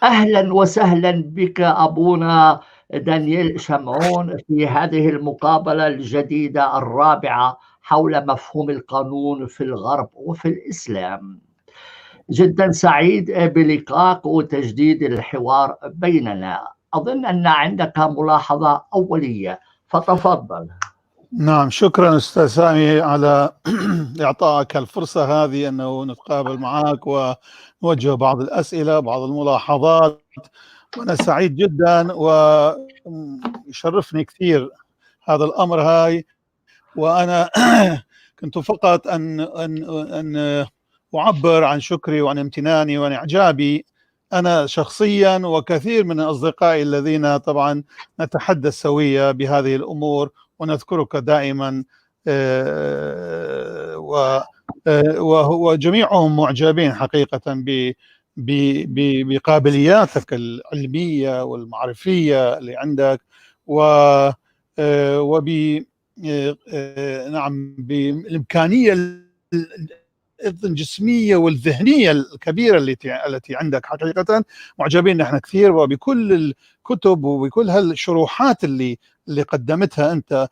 أهلا وسهلا بك أبونا دانيال شمعون في هذه المقابلة الجديدة الرابعة حول مفهوم القانون في الغرب وفي الإسلام. جدا سعيد بلقائك وتجديد الحوار بيننا. أظن أن عندك ملاحظة أولية، فتفضل. نعم، شكرا أستاذ سامي على إعطائك الفرصة هذه أنه نتقابل معك ونوجه بعض الأسئلة، بعض الملاحظات، وأنا سعيد جدا ويشرفني كثير هذا الأمر هاي. وأنا كنت فقط أن أعبر عن شكري وعن امتناني وعن إعجابي أنا شخصيا وكثير من أصدقائي الذين طبعا نتحدث سوية بهذه الأمور ونذكرك دائما، وهو جميعهم معجبين حقيقة بقابلياتك العلمية والمعرفية اللي عندك، وب نعم بالإمكانية الجسمية والذهنية الكبيرة التي عندك. حقيقة معجبين نحن كثير وبكل الكتب وبكل هالشروحات اللي قدمتها أنت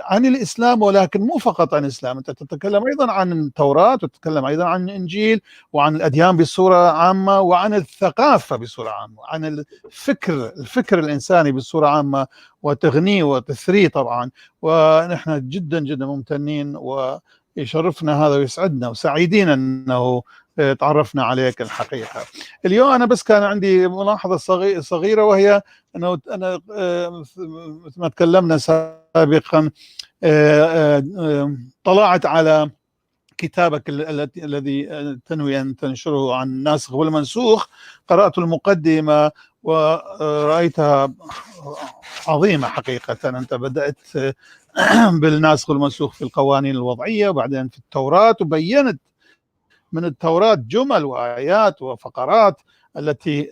عن الإسلام، ولكن مو فقط عن الإسلام، أنت تتكلم أيضا عن التوراة وتتكلم أيضا عن الإنجيل وعن الأديان بصورة عامة وعن الثقافة بصورة عامة، عن الفكر الإنساني بصورة عامة، وتغنيه وتثريه طبعا. ونحن جدا جدا ممتنين ويشرفنا هذا ويسعدنا وسعيدين أنه تعرفنا عليك الحقيقة. اليوم أنا بس كان عندي ملاحظة صغيرة، وهي أنه أنا مثل ما تكلمنا سابقا طلعت على كتابك الذي تنوي أن تنشره عن الناسخ والمنسوخ، قرأت المقدمة ورأيتها عظيمة حقيقة. أنت بدأت بالناسخ والمنسوخ في القوانين الوضعية وبعدين في التوراة، وبينت من التوراة جمل وآيات وفقرات التي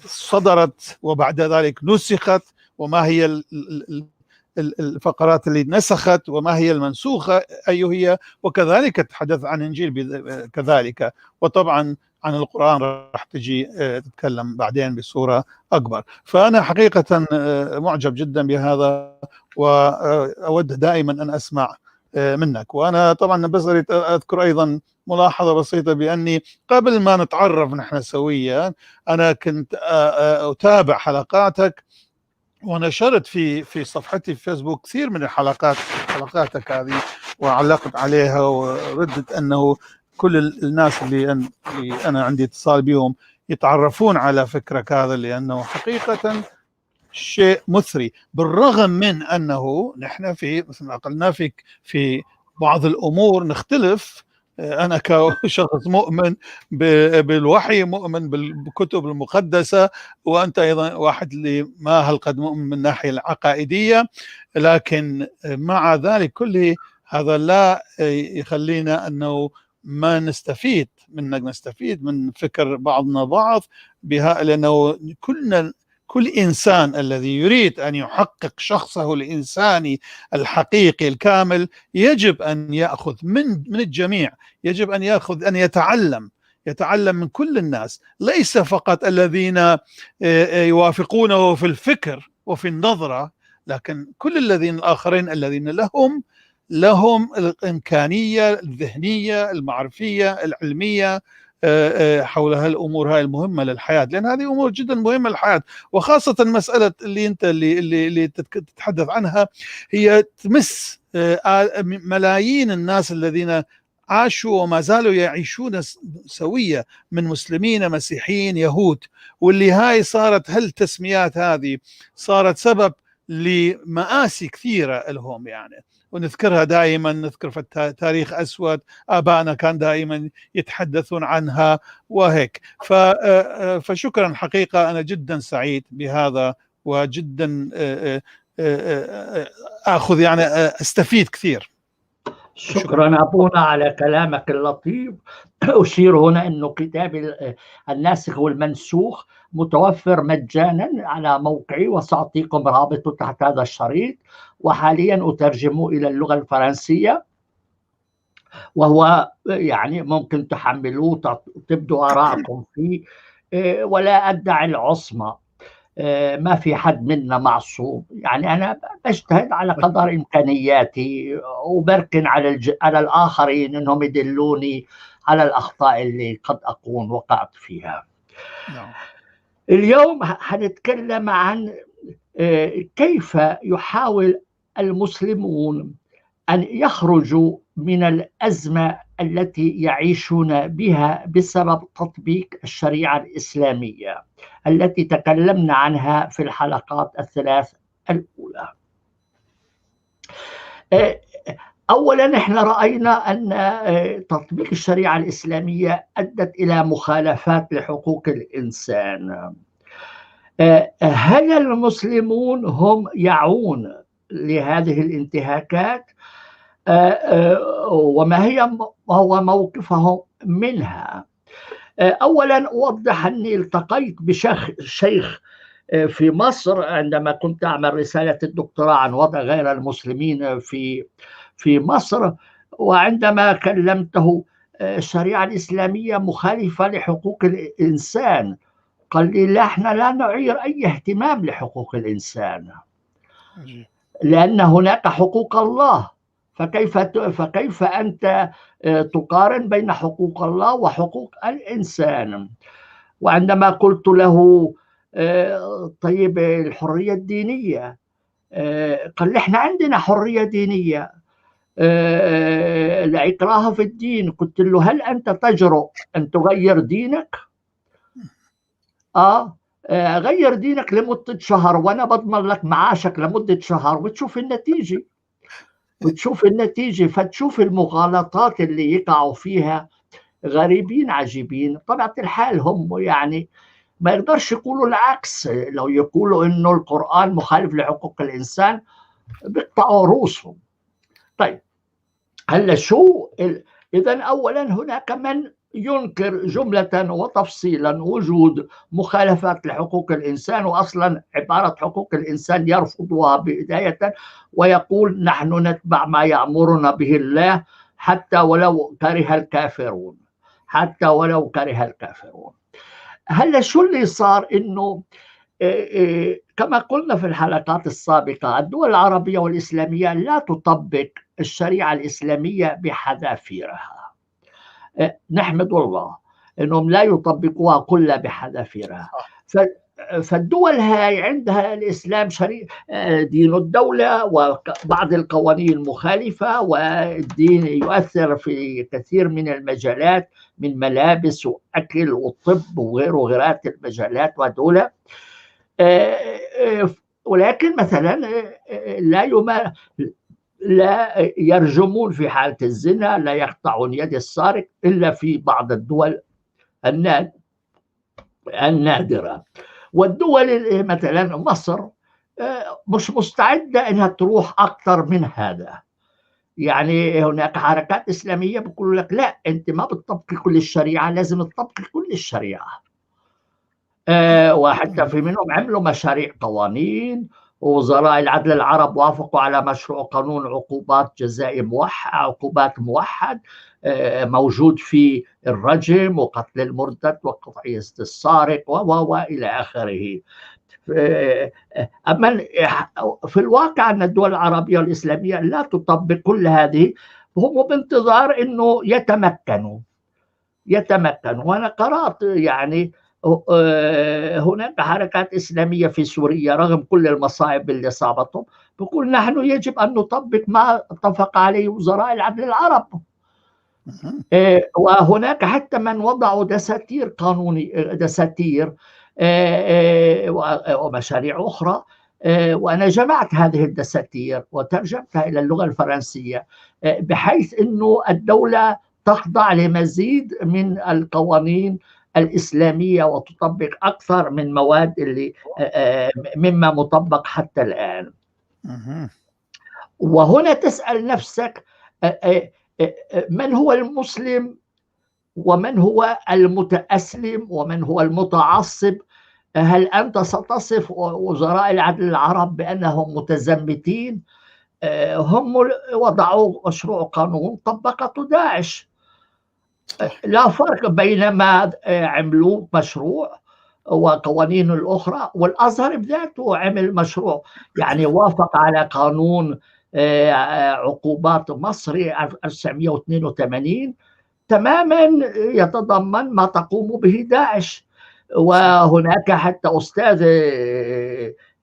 صدرت وبعد ذلك نسخت، وما هي الفقرات اللي نسخت وما هي المنسوخة أي هي، وكذلك تحدث عن إنجيل كذلك، وطبعا عن القرآن راح تجي تتكلم بعدين بصورة أكبر. فأنا حقيقة معجب جدا بهذا، وأود دائما أن أسمع منك. وأنا طبعا بس أريد أذكر أيضا ملاحظة بسيطة، بأني قبل ما نتعرف نحن سويا أنا كنت أتابع حلقاتك، ونشرت في صفحتي في فيسبوك كثير من الحلقات، حلقاتك هذه، وعلقت عليها وردت أنه كل الناس اللي أنا عندي اتصال بهم يتعرفون على فكرك هذا، لأنه حقيقة شيء مثري، بالرغم من أنه نحن في مثل ما قلنا في بعض الأمور نختلف. أنا كشخص مؤمن بالوحي، مؤمن بالكتب المقدسة، وأنت أيضا واحد اللي ما هالقد مؤمن من الناحية العقائدية، لكن مع ذلك كله هذا لا يخلينا أنه ما نستفيد منك، نستفيد من فكر بعضنا بعض بها، لأنه كل إنسان الذي يريد أن يحقق شخصه الإنساني الحقيقي الكامل يجب أن يأخذ من الجميع، يجب أن يأخذ، أن يتعلم من كل الناس، ليس فقط الذين يوافقونه في الفكر وفي النظرة، لكن كل الذين الآخرين الذين لهم الإمكانية الذهنية المعرفية العلمية حول هالامور هاي المهمة للحياه، لان هذه امور جدا مهمة للحياه، وخاصة مسالة اللي انت اللي تتحدث عنها هي تمس ملايين الناس الذين عاشوا وما زالوا يعيشون سويه من مسلمين مسيحيين يهود، واللي هاي صارت هالتسميات هذه صارت سبب لمآسي كثيرة لهم يعني، ونذكرها دائما، نذكر في تاريخ أسود، آبائنا كان دائما يتحدثون عنها وهيك. فشكرا حقيقة، أنا جدا سعيد بهذا، وجدا أخذ يعني أستفيد كثير. شكرا أبونا على كلامك اللطيف. أشير هنا أنه كتاب الناسخ والمنسوخ متوفر مجانا على موقعي، وسأعطيكم رابطه تحت هذا الشريط، وحاليا أترجمه إلى اللغة الفرنسية. وهو يعني ممكن تحملوه تبدوا آراءكم فيه، ولا أدعي العصمة، ما في حد منا معصوم، يعني أنا بجتهد على قدر إمكانياتي وبركن على الآخرين أنهم يدلوني على الأخطاء اللي قد أكون وقعت فيها. اليوم حنتكلم عن كيف يحاول المسلمون أن يخرجوا من الأزمة التي يعيشون بها بسبب تطبيق الشريعة الإسلامية التي تكلمنا عنها في الحلقات الثلاث الأولى. أولا احنا رأينا أن تطبيق الشريعة الإسلامية أدت إلى مخالفات لحقوق الإنسان. هل المسلمون هم يعون لهذه الانتهاكات؟ وما هي هو موقفهم منها؟ أولا أوضح أني التقيت بشيخ في مصر عندما كنت أعمل رسالة الدكتوراه عن وضع غير المسلمين في مصر، وعندما كلمته الشريعة الإسلامية مخالفة لحقوق الإنسان، قال لي لا، احنا لا نعير أي اهتمام لحقوق الإنسان لأن هناك حقوق الله، فكيف أنت تقارن بين حقوق الله وحقوق الإنسان؟ وعندما قلت له طيب الحرية الدينية، قال لي احنا عندنا حرية دينية، لا إكراه في الدين. قلت له هل أنت تجرؤ أن تغير دينك؟ غير دينك لمدة شهر وأنا بضمن لك معاشك لمدة شهر وتشوف النتيجة، وتشوف النتيجة. فتشوف المغالطات اللي يقعوا فيها غريبين عجيبين. طبعا الحال هم يعني ما يقدرش يقولوا العكس، لو يقولوا إنه القرآن مخالف لحقوق الإنسان بيقطعوا رؤوسهم. طيب هلا شو إذا أولا هناك من ينكر جملة وتفصيلا وجود مخالفات لحقوق الإنسان، وأصلا عبارة حقوق الإنسان يرفضها بداية ويقول نحن نتبع ما يأمرنا به الله حتى ولو كره الكافرون، حتى ولو كره الكافرون. هلا شو اللي صار؟ إنه كما قلنا في الحلقات السابقة الدول العربية والإسلامية لا تطبق الشريعة الإسلامية بحذافيرها، نحمد الله انهم لا يطبقوها كلها بحذافيرها. فالدول هاي عندها الاسلام دين الدولة وبعض القوانين مخالفة، والدين يؤثر في كثير من المجالات من ملابس واكل وطب وغيره وغيرات المجالات ودولة. ولكن مثلا لا يرجمون في حالة الزنا، لا يقطعون يد السارق إلا في بعض الدول النادرة. والدول مثلا مصر مش مستعدة إنها تروح أكثر من هذا. يعني هناك حركات إسلامية بيقولوا لك لا، أنت ما بتطبقي كل الشريعة، لازم تطبقي كل الشريعة. وحتى في منهم عملوا مشاريع قوانين، ووزراء العدل العرب وافقوا على مشروع قانون عقوبات جزائي موحد، عقوبات موحد موجود في الرجم وقتل المرتد وقطع يد السارق والى اخره. اما في الواقع ان الدول العربية والاسلامية لا تطبق كل هذه، هم بانتظار انه يتمكنوا. وانا قرات يعني هناك حركات إسلامية في سوريا رغم كل المصاعب اللي صابتهم بيقول نحن يجب أن نطبق ما اتفق عليه وزراء العدل العرب. وهناك حتى من وضعوا دساتير قانوني، دساتير ومشاريع أخرى، وأنا جمعت هذه الدساتير وترجمتها إلى اللغة الفرنسية بحيث أنه الدولة تخضع لمزيد من القوانين الإسلامية وتطبق أكثر من مواد اللي مما مطبق حتى الآن. وهنا تسأل نفسك من هو المسلم ومن هو المتأسلم ومن هو المتعصب؟ هل أنت ستصف وزراء العدل العرب بأنهم متزمتين؟ هم وضعوا مشروع قانون طبقته داعش. لا فرق بين ما عملوه مشروع وقوانين الأخرى، والأزهر بذاته عمل مشروع، يعني وافق على قانون عقوبات مصري 1982 تماما يتضمن ما تقوم به داعش. وهناك حتى أستاذ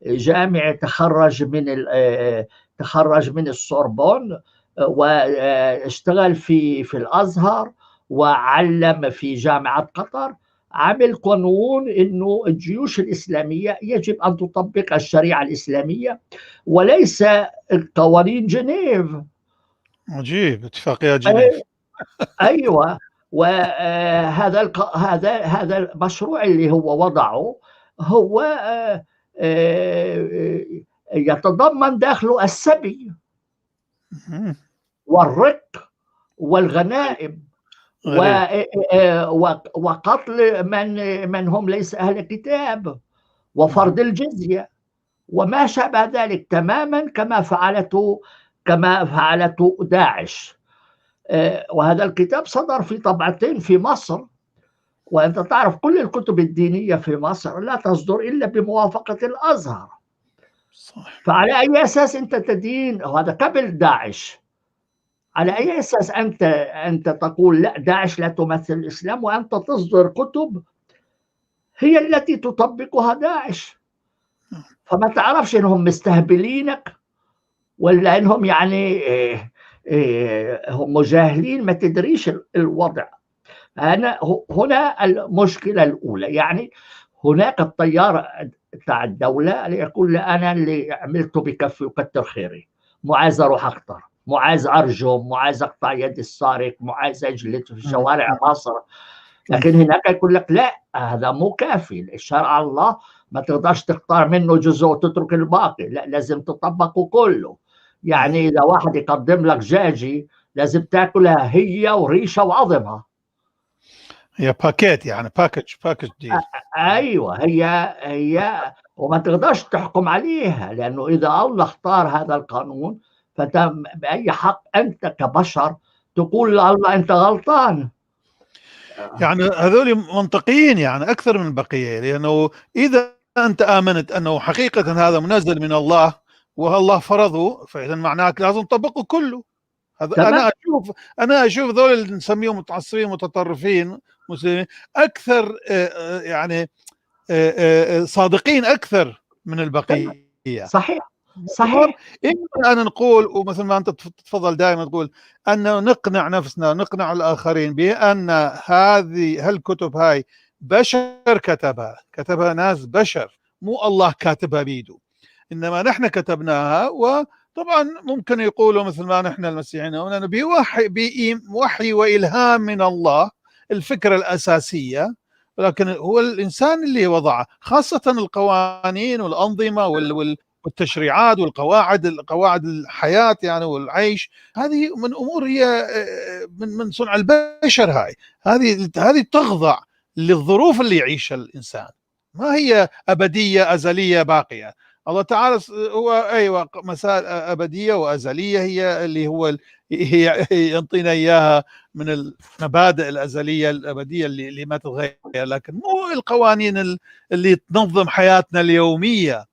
جامعي تخرج من السوربون واشتغل في الأزهر وعلم في جامعة قطر، عمل قانون انه الجيوش الاسلامية يجب ان تطبق الشريعة الاسلامية وليس قوانين جنيف. عجيب، اتفاقيات جنيف. ايوه، وهذا هذا المشروع اللي هو وضعه هو يتضمن داخله السبي والرق والغنائم وقتل من هم ليس أهل كتاب وفرض الجزية وما شابه ذلك، تماما كما فعلته داعش. وهذا الكتاب صدر في طبعتين في مصر، وأنت تعرف كل الكتب الدينية في مصر لا تصدر إلا بموافقة الأزهر. صح. فعلى أي أساس أنت تدين؟ وهذا قبل داعش. على أي أساس أنت تقول لا داعش لا تمثل الإسلام وأنت تصدر كتب هي التي تطبقها داعش؟ فما تعرفش إنهم مستهبلينك ولا إنهم يعني هم مجاهلين، ما تدريش الوضع. أنا هنا المشكلة الأولى، يعني هناك التيار بتاع الدولة اللي يقول أنا اللي عملته بكفي وكتر خيري، مو عايز أروح أكتر، مو عايز أرجم، مو عايز أقطع يد السارق، مو عايز أجلد في شوارع مصر. لكن هناك يقول لك لا، هذا مو كافي، الشرع الله ما تقدرش تختار منه جزء وتترك الباقي، لا لازم تطبقه كله. يعني إذا واحد يقدم لك دجاجة لازم تاكلها هي وريشة وعظمها، هي package، يعني package deal. ايوه، هي وما تقدرش تحكم عليها، لانه اذا الله اختار هذا القانون فانت باي حق انت كبشر تقول لله انت غلطان؟ يعني هذول منطقيين يعني اكثر من البقية، لانه اذا انت امنت انه حقيقة هذا منزل من الله والله فرضه، فاذا معناك لازم تطبقه كله. هذا انا اشوف ذول اللي نسميهم متعصبين متطرفين مسلمين اكثر يعني صادقين اكثر من البقية. صحيح صحيح. إما أن نقول، ومثل ما أنت تتفضل دائما تقول، أن نقنع نفسنا نقنع الآخرين بأن هذه هالكتب هاي بشر كتبها ناس بشر، مو الله كاتبها بيده، إنما نحن كتبناها. وطبعا ممكن يقولوا مثل ما نحن المسيحيين أنه بوحي وإلهام من الله الفكرة الأساسية، ولكن هو الإنسان اللي وضعها، خاصة القوانين والأنظمة والتشريعات والقواعد، قواعد الحياة يعني والعيش، هذه من أمور هي من صنع البشر. هاي هذه تخضع للظروف اللي يعيشها الإنسان، ما هي أبدية أزلية باقية. الله تعالى هو أيوة مسائل أبدية وأزلية هي اللي هو هي يعطينا إياها من المبادئ الأزلية الأبدية اللي ما تتغير، لكن مو القوانين اللي تنظم حياتنا اليومية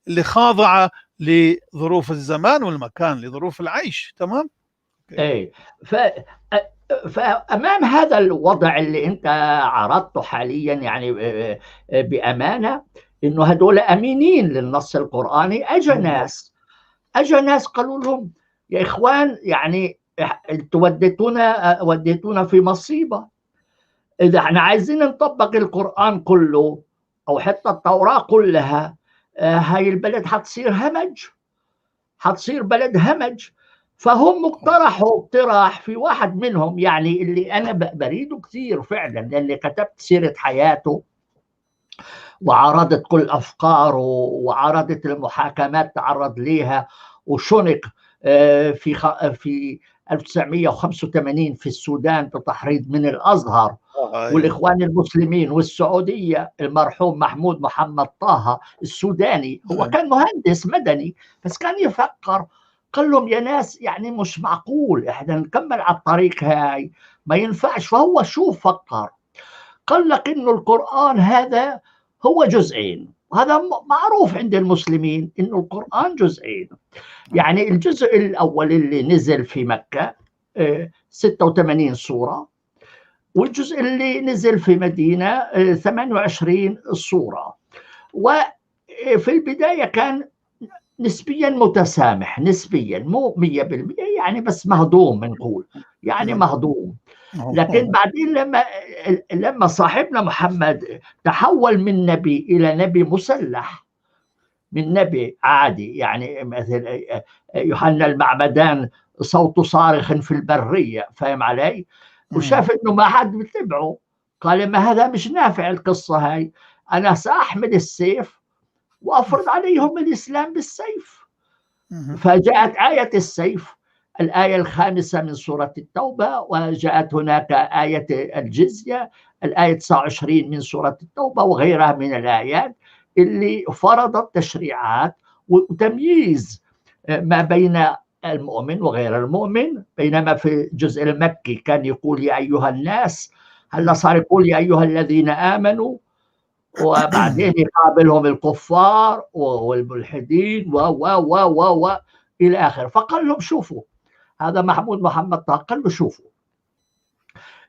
اللي خاضعة لظروف الزمان والمكان، لظروف العيش. تمام؟ اي فأمام هذا الوضع اللي أنت عرضته حاليا، يعني بأمانة إنه هدول أمينين للنص القرآني، أجا ناس قالوا لهم يا إخوان، يعني أنتوا وديتونا في مصيبة، إذا احنا عايزين نطبق القرآن كله أو حتى التوراة كلها، هاي البلد حتصير همج، حتصير بلد همج. فهم اقترحوا اقتراح في واحد منهم، يعني اللي أنا بريدة كثير فعلا، لأني كتبت سيرة حياته وعرضت كل أفكاره وعرضت المحاكمات تعرض ليها، وشنق في 1985 في السودان بتحريض من الأزهر. والإخوان المسلمين والسعودية. المرحوم محمود محمد طه السوداني هو كان مهندس مدني، بس كان يفكر، قال لهم يا ناس يعني مش معقول احنا نكمل على الطريق هاي، ما ينفعش. فهو شو فكر؟ قال لك إنه القرآن هذا هو جزئين، وهذا معروف عند المسلمين إنه القرآن جزئين. يعني الجزء الأول اللي نزل في مكة 86 سورة، والجزء اللي نزل في مدينة 28 سورة. وفي البداية كان نسبيا متسامح، نسبيا مو 100% يعني، بس مهضوم نقول، يعني مهضوم. لكن بعدين لما صاحبنا محمد تحول من نبي إلى نبي مسلح، من نبي عادي يعني مثل يوحنا المعمدان صوت صارخ في البرية، فاهم علي؟ وشاف إنه ما حد بتبعه، قال ما هذا مش نافع القصة هاي، أنا سأحمل السيف وأفرض عليهم الإسلام بالسيف. فجاءت آية السيف، الآية 5 من سورة التوبة، وجاءت هناك آية الجزية، الآية 29 من سورة التوبة، وغيرها من الآيات اللي فرضت تشريعات وتمييز ما بين المؤمن وغير المؤمن. بينما في الجزء المكي كان يقول يا أيها الناس، هلا صار يقول يا أيها الذين آمنوا، وبعدين يقابلهم الكفار والملحدين و و و و و إلى آخره. فقال لهم شوفوا، هذا محمود محمد طه قال له شوفوا،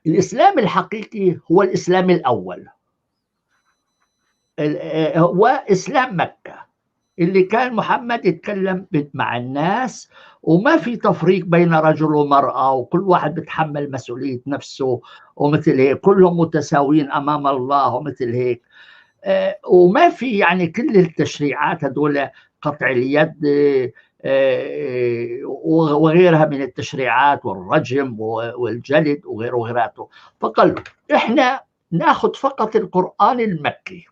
الإسلام الحقيقي هو الإسلام الأول، هو إسلام مكة اللي كان محمد يتكلم مع الناس وما في تفريق بين رجل ومرأة، وكل واحد بيتحمل مسؤولية نفسه ومثل هيك، كلهم متساويين أمام الله ومثل هيك، وما في يعني كل التشريعات هدول، قطع اليد وغيرها من التشريعات والرجم والجلد وغيره وغيراته. فقال إحنا ناخذ فقط القرآن المكي.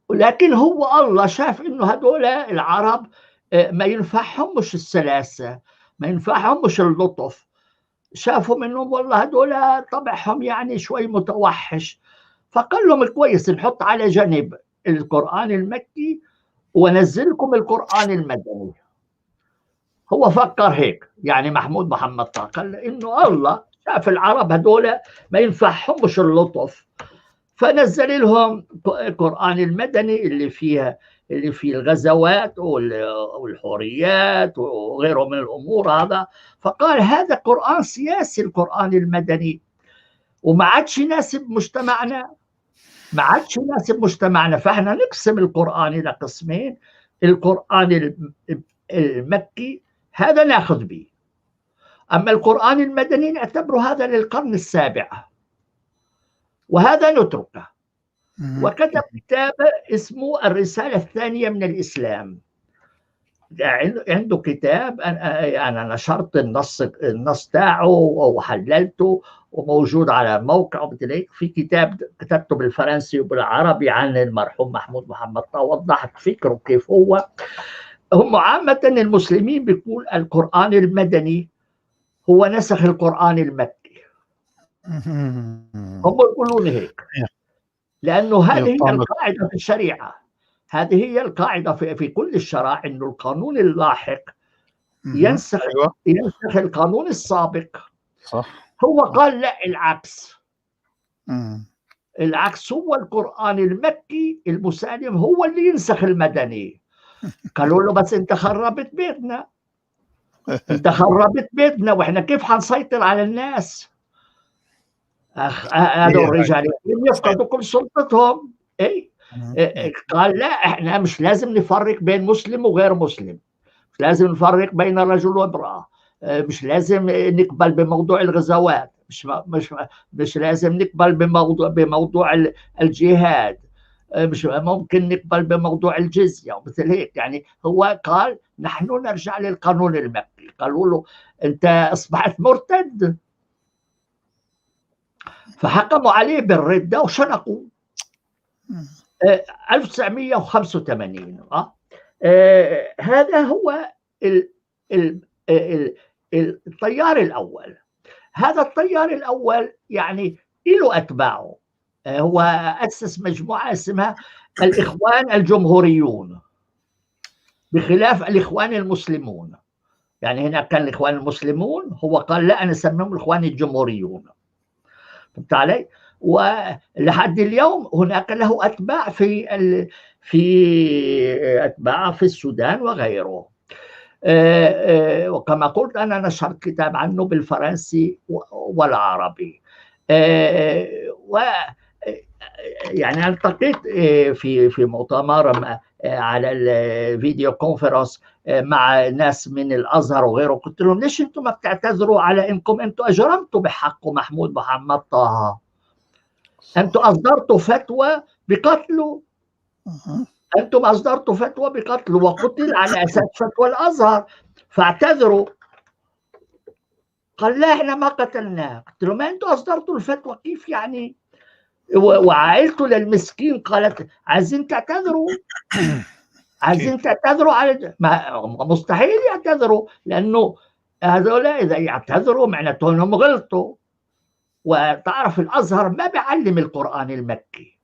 ولكن هو الله شاف إنه هدول العرب ما ينفعهم مش السلاسة، ما ينفعهم مش اللطف، شافوا منهم والله هدول طبعهم يعني شوي متوحش. فقال لهم كويس، نحط على جنب القرآن المكي ونزلكم القرآن المدني. هو فكر هيك يعني محمود محمد طه، قال إنه الله شاف العرب هدول ما ينفعهمش اللطف، فنزل لهم القرآن المدني اللي فيه الغزوات والحريات وغيره من الأمور هذا. فقال هذا قرآن سياسي القرآن المدني، وما عادش يناسب مجتمعنا، ما عادش يناسب مجتمعنا، فاحنا نقسم القرآن إلى قسمين، القرآن المكي هذا ناخذ به، أما القرآن المدني نعتبره هذا للقرن السابع وهذا نتركه. وكتب كتاب اسمه الرسالة الثانية من الإسلام، عنده كتاب أنا نشرت النص تاعه وحللته وموجود على موقعه، في كتاب كتبته بالفرنسي وبالعربي عن المرحوم محمود محمد طه، وضحت فكره كيف هو. هم عامة المسلمين بيقول القرآن المدني هو نسخ القرآن المكي، هم يقولون هيك، لأنه هذه هي القاعدة في الشريعة، هذه هي القاعدة في كل الشرائع، إنه القانون اللاحق ينسخ ينسخ القانون السابق. صح. هو قال لا، العكس. العكس، هو القرآن المكي المسالم هو اللي ينسخ المدني. قالوا له بس انت خربت بيتنا، انت خربت بيتنا، واحنا كيف حنسيطر على الناس؟ هذول الرجال يفقدوا كل سلطتهم. اي قال لا، احنا مش لازم نفرق بين مسلم وغير مسلم، مش لازم نفرق بين رجل وامرأة، مش لازم نقبل بموضوع الغزوات، مش لازم نقبل بموضوع الجهاد، مش ممكن نقبل بموضوع الجزية ومثل هيك. يعني هو قال نحن نرجع للقانون المكي. قالوا له انت اصبحت مرتد، فحكموا عليه بالردة وشنقوا. 1985. هذا هو التيار الأول. هذا التيار الأول يعني له أتباعه، هو أسس مجموعة اسمها الإخوان الجمهوريون بخلاف الإخوان المسلمون. يعني هنا كان الإخوان المسلمون، هو قال لا أنا أسميهم الإخوان الجمهوريون. فهمت علي؟ ولحد اليوم هناك له أتباع في أتباع في السودان وغيره. وكما قلت أنا نشرت كتاب عنه بالفرنسي والعربي. و يعني التقيت في مؤتمر على ال vidéo conférence مع ناس من الازهر وغيره، قلت لهم ليش انتم ما بتعتذروا على انكم انتم اجرمتوا بحق محمود محمد طه؟ انتم اصدرتوا فتوى بقتله، انتم اصدرتوا فتوى بقتله وقتل على اساس فتوى الازهر، فاعتذروا. قال لا احنا ما قتلناه. قلت له ما انتم اصدرتوا الفتوى، كيف يعني؟ وعائلته للمسكين قالت عايزين تعتذروا، عايزين تعتذروا على ما مستحيل يعتذروا، لانه هذول اذا يعتذروا معناته انهم غلطوا. وتعرف الازهر ما بيعلم القران المكي،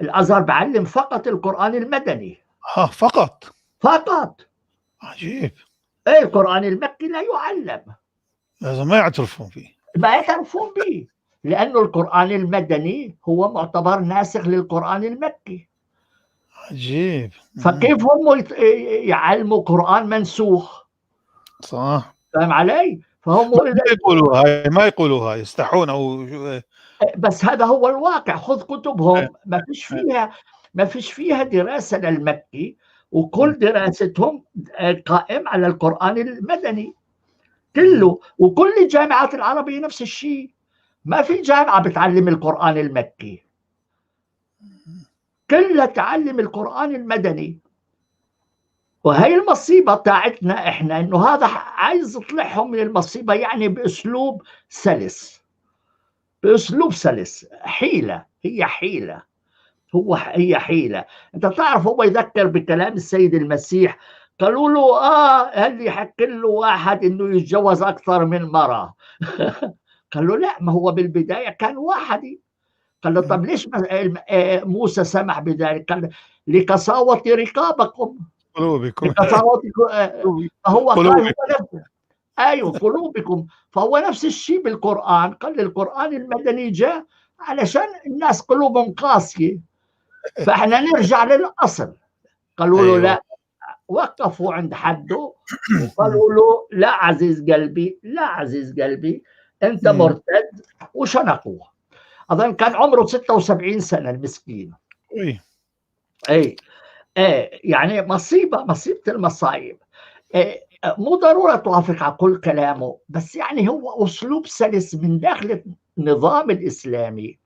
الازهر بعلم فقط القران المدني. فقط فقط. عجيب. ايه القران المكي لا يعلم، لازم ما يعترفون فيه، ما يعترفون به، لأنه القرآن المدني هو معتبر ناسخ للقرآن المكي. عجيب. فكيف هم يعلموا قرآن منسوخ؟ صح. فاهم علي؟ فهم ما يقولوها، ما يقولوها، يستحون أو بس هذا هو الواقع. خذ كتبهم ما فيش فيها دراسة للمكي، وكل دراستهم قائم على القرآن المدني كله. وكل الجامعات العربية نفس الشيء، ما في جامعة بتعلم القرآن المكي، كلها تعلم القرآن المدني. وهي المصيبة تاعتنا إحنا، إنه هذا عايز يطلعهم من المصيبة يعني بأسلوب سلس، بأسلوب سلس، حيلة، هي حيلة، هو هي حيلة. أنت تعرف هو يذكر بكلام السيد المسيح، قالوا له هل يحق له واحد إنه يتجوز أكثر من مرة؟ قال له لا، ما هو بالبداية كان واحد. قال له طب ليش موسى سمح بذلك؟ قال لقساوة رقابكم، قلوبكم، لقساوة، فهو قال ايوه قلوبكم. فهو نفس الشيء بالقرآن، قال القرآن المدني جاء علشان الناس قلوبهم قاسية، فاحنا نرجع للأصل. قالوا له لا، وقفوا عند حده وقالوا له لا عزيز قلبي، لا عزيز قلبي، انت مرتد، وشنقوه. اظن كان عمره 76 سنة المسكين. اي يعني مصيبة، مصيبة المصايب. مو ضرورة توافق على كل كلامه، بس يعني هو اسلوب سلس من داخل النظام الاسلامي.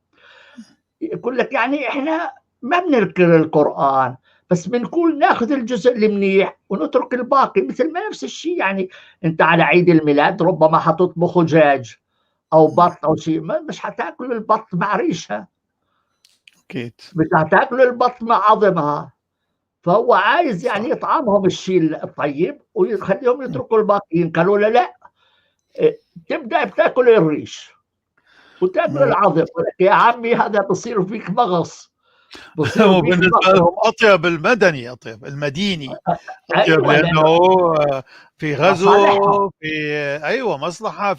يقول لك يعني احنا ما بننكر القران، بس بنقول ناخذ الجزء المنيح ونترك الباقي. مثل ما نفس الشيء يعني انت على عيد الميلاد ربما حتطبخ دجاج او بط او شيء، مش حتاكل البط مع ريشها، اكيد مش حتاكل البط مع عظمها. فهو عايز يعني يطعمهم الشيء الطيب ويخليهم يتركوا الباقيين. قالوا له لا، تبدا بتاكل الريش وتاكل العظم. يا عمي هذا بصير فيك مغص. بالنسبة لهم اطيب المدني، اطيب المديني، اطيب. أيوة، لانه في غزو، في ايوه مصلحة،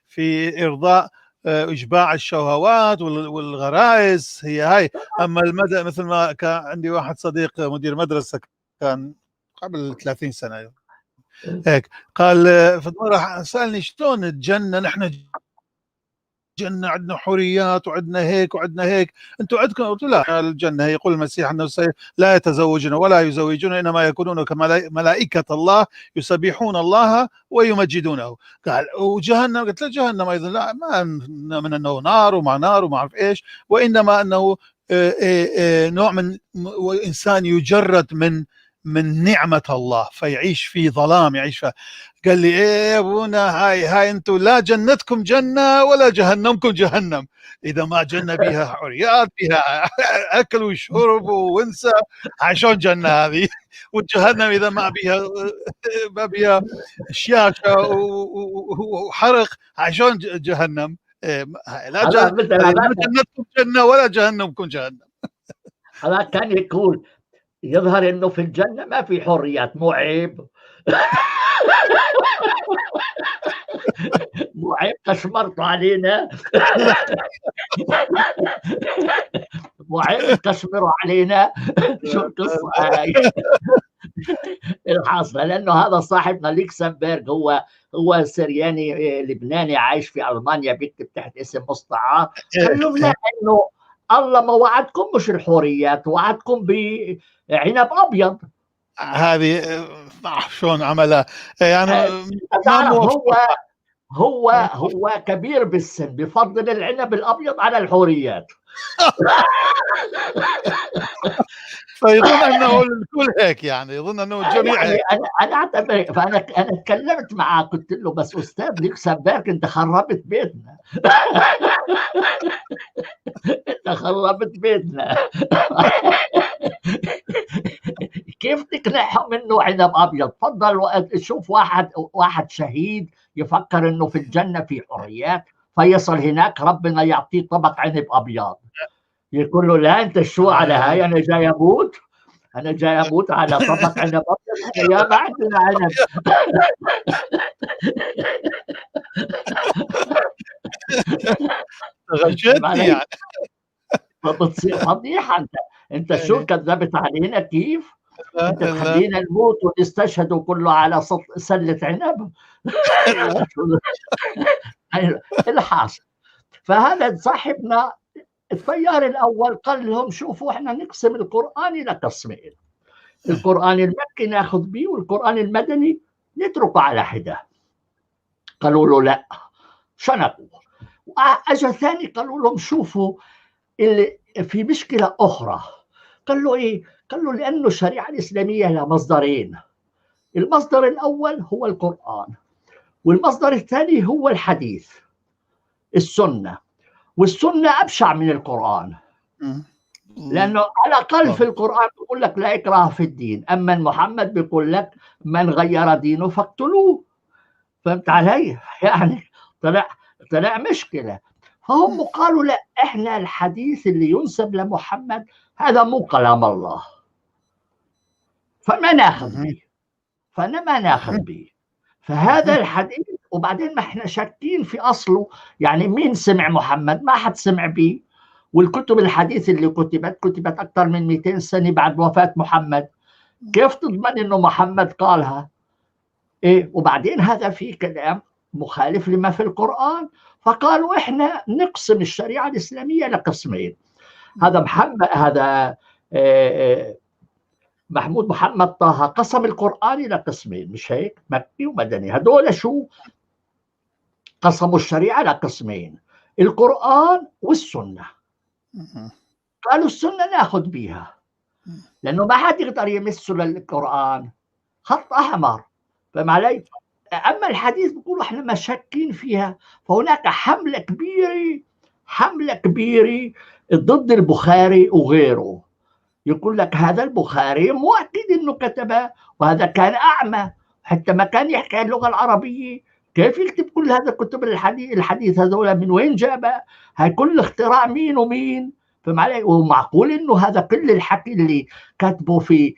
في ارضاء اشباع الشهوات والغرائز هي هاي. اما المدى، مثل ما كان عندي واحد صديق مدير مدرسه كان قبل 30 سنة هيك، قال في سالني شلون الجنة، نحن جنة عندنا حوريات وعندنا هيك وعندنا هيك، انتم عندكم؟ قلت لا، الجنة يقول المسيح انه لا يتزوجون ولا يزوجون، انما يكونون كملائكة الله يسبحون الله ويمجدونه. قال وجهنم؟ قلت له جهنم ايضا لا، ما من انه نار ومع نار وما اعرف ايش، وانما انه نوع من انسان يجرد من نعمة الله، فيعيش في ظلام، يعيش في. قال لي ايه يا ابونا، هاي انتم لا جنتكم جنة ولا جهنمكم جهنم، اذا ما جنة بها حريات، بها اكل وشرب وونسى، عشان جنة هذه؟ والجهنم اذا ما بها شياشه وحرق، عشان جهنم؟ إيه، لا جنتكم جنة ولا جهنمكم جهنم. هذا كان يقول يظهر انه في الجنة ما في حريات، مو عيب؟ مو عيب تشمرتوا علينا؟ مو عيب تشمروا علينا؟ شو القصة هاي الحاصلة؟ لانه هذا صاحبنا لوكسمبورغ هو سرياني لبناني عايش في المانيا، بيكتب تحت اسم مستعار. قال لهم لا، انه الله ما وعدكم مش الحوريات، وعدكم بعنب ابيض. هذه شلون عملها يعني؟ هو كبير بالسن، بفضل العنب الابيض على الحوريات. فيظن انه الكل هيك، يعني يظن انه الجميع يعني هيك. انا اعتبر، فانا تكلمت معه قلت له بس استاذ لوكسمبورغ انت خربت بيتنا، انت خربت بيتنا. كيف تقنعهم انه عنب ابيض؟ تفضل شوف واحد شهيد يفكر انه في الجنة في حريات، فيصل هناك ربنا يعطيه طبق عنب ابيض، يقول له لا انت شو على هاي، انا جاي اموت، انا جاي اموت على طبق عنب ابيض، يا ما عندنا عنب. غشيتني يعني، بتصير فضيحة. انت شو كذبت علينا؟ كيف؟ انت تخلينا نموت ونستشهد كله على سله عنب؟ الحاصل. فهذا صاحبنا التيار الاول قال لهم شوفوا احنا نقسم القران الى قسمين، القران المكي ناخذ به والقران المدني نتركه على حده. قالوا له لا، شنقوا. اجى ثاني قالوا لهم شوفوا اللي في مشكلة اخرى. قال له ايه؟ قال له لانه الشريعة الاسلامية لها مصدرين، المصدر الاول هو القران، والمصدر الثاني هو الحديث السنة، والسنة ابشع من القران، لانه على الاقل في القران بيقول لك لا اكراه في الدين، اما محمد بيقول لك من غير دينه فاقتلوه. فهمت علي؟ يعني طلع مشكلة. فهم قالوا لا، احنا الحديث اللي ينسب لمحمد هذا مو كلام الله، فما ناخذ به، فانا ما ناخذ به. فهذا الحديث، وبعدين ما احنا شاكين في اصله، يعني مين سمع محمد؟ ما حد سمع به. والكتب الحديث اللي كتبت اكثر من 200 سنة بعد وفاه محمد، كيف تضمن انه محمد قالها؟ ايه، وبعدين هذا في كلام مخالف لما في القران. فقالوا احنا نقسم الشريعة الاسلامية لقسمين. هذا محمد، هذا محمود محمد طه قسم القرآن إلى قسمين، مش هيك؟ مكي ومدني. هدول شو؟ قسموا الشريعة إلى قسمين، القرآن والسنة. قالوا السنة ناخذ بيها، لأنه ما حد يقدر يمسه للقرآن، خط أحمر. فهم علي؟ أما الحديث بيقولوا إحنا ما شاكين فيها. فهناك حملة كبيرة، حملة كبيرة ضد البخاري وغيره، يقول لك هذا البخاري مو اكيد انه كتبه، وهذا كان اعمى حتى ما كان يحكي اللغة العربية، كيف يكتب كل هذا الكتب الحديث هذول من وين جابها؟ هاي كل اختراع مين ومين؟ فهم علي؟ ومعقول انه هذا كل الحكي اللي كاتبه في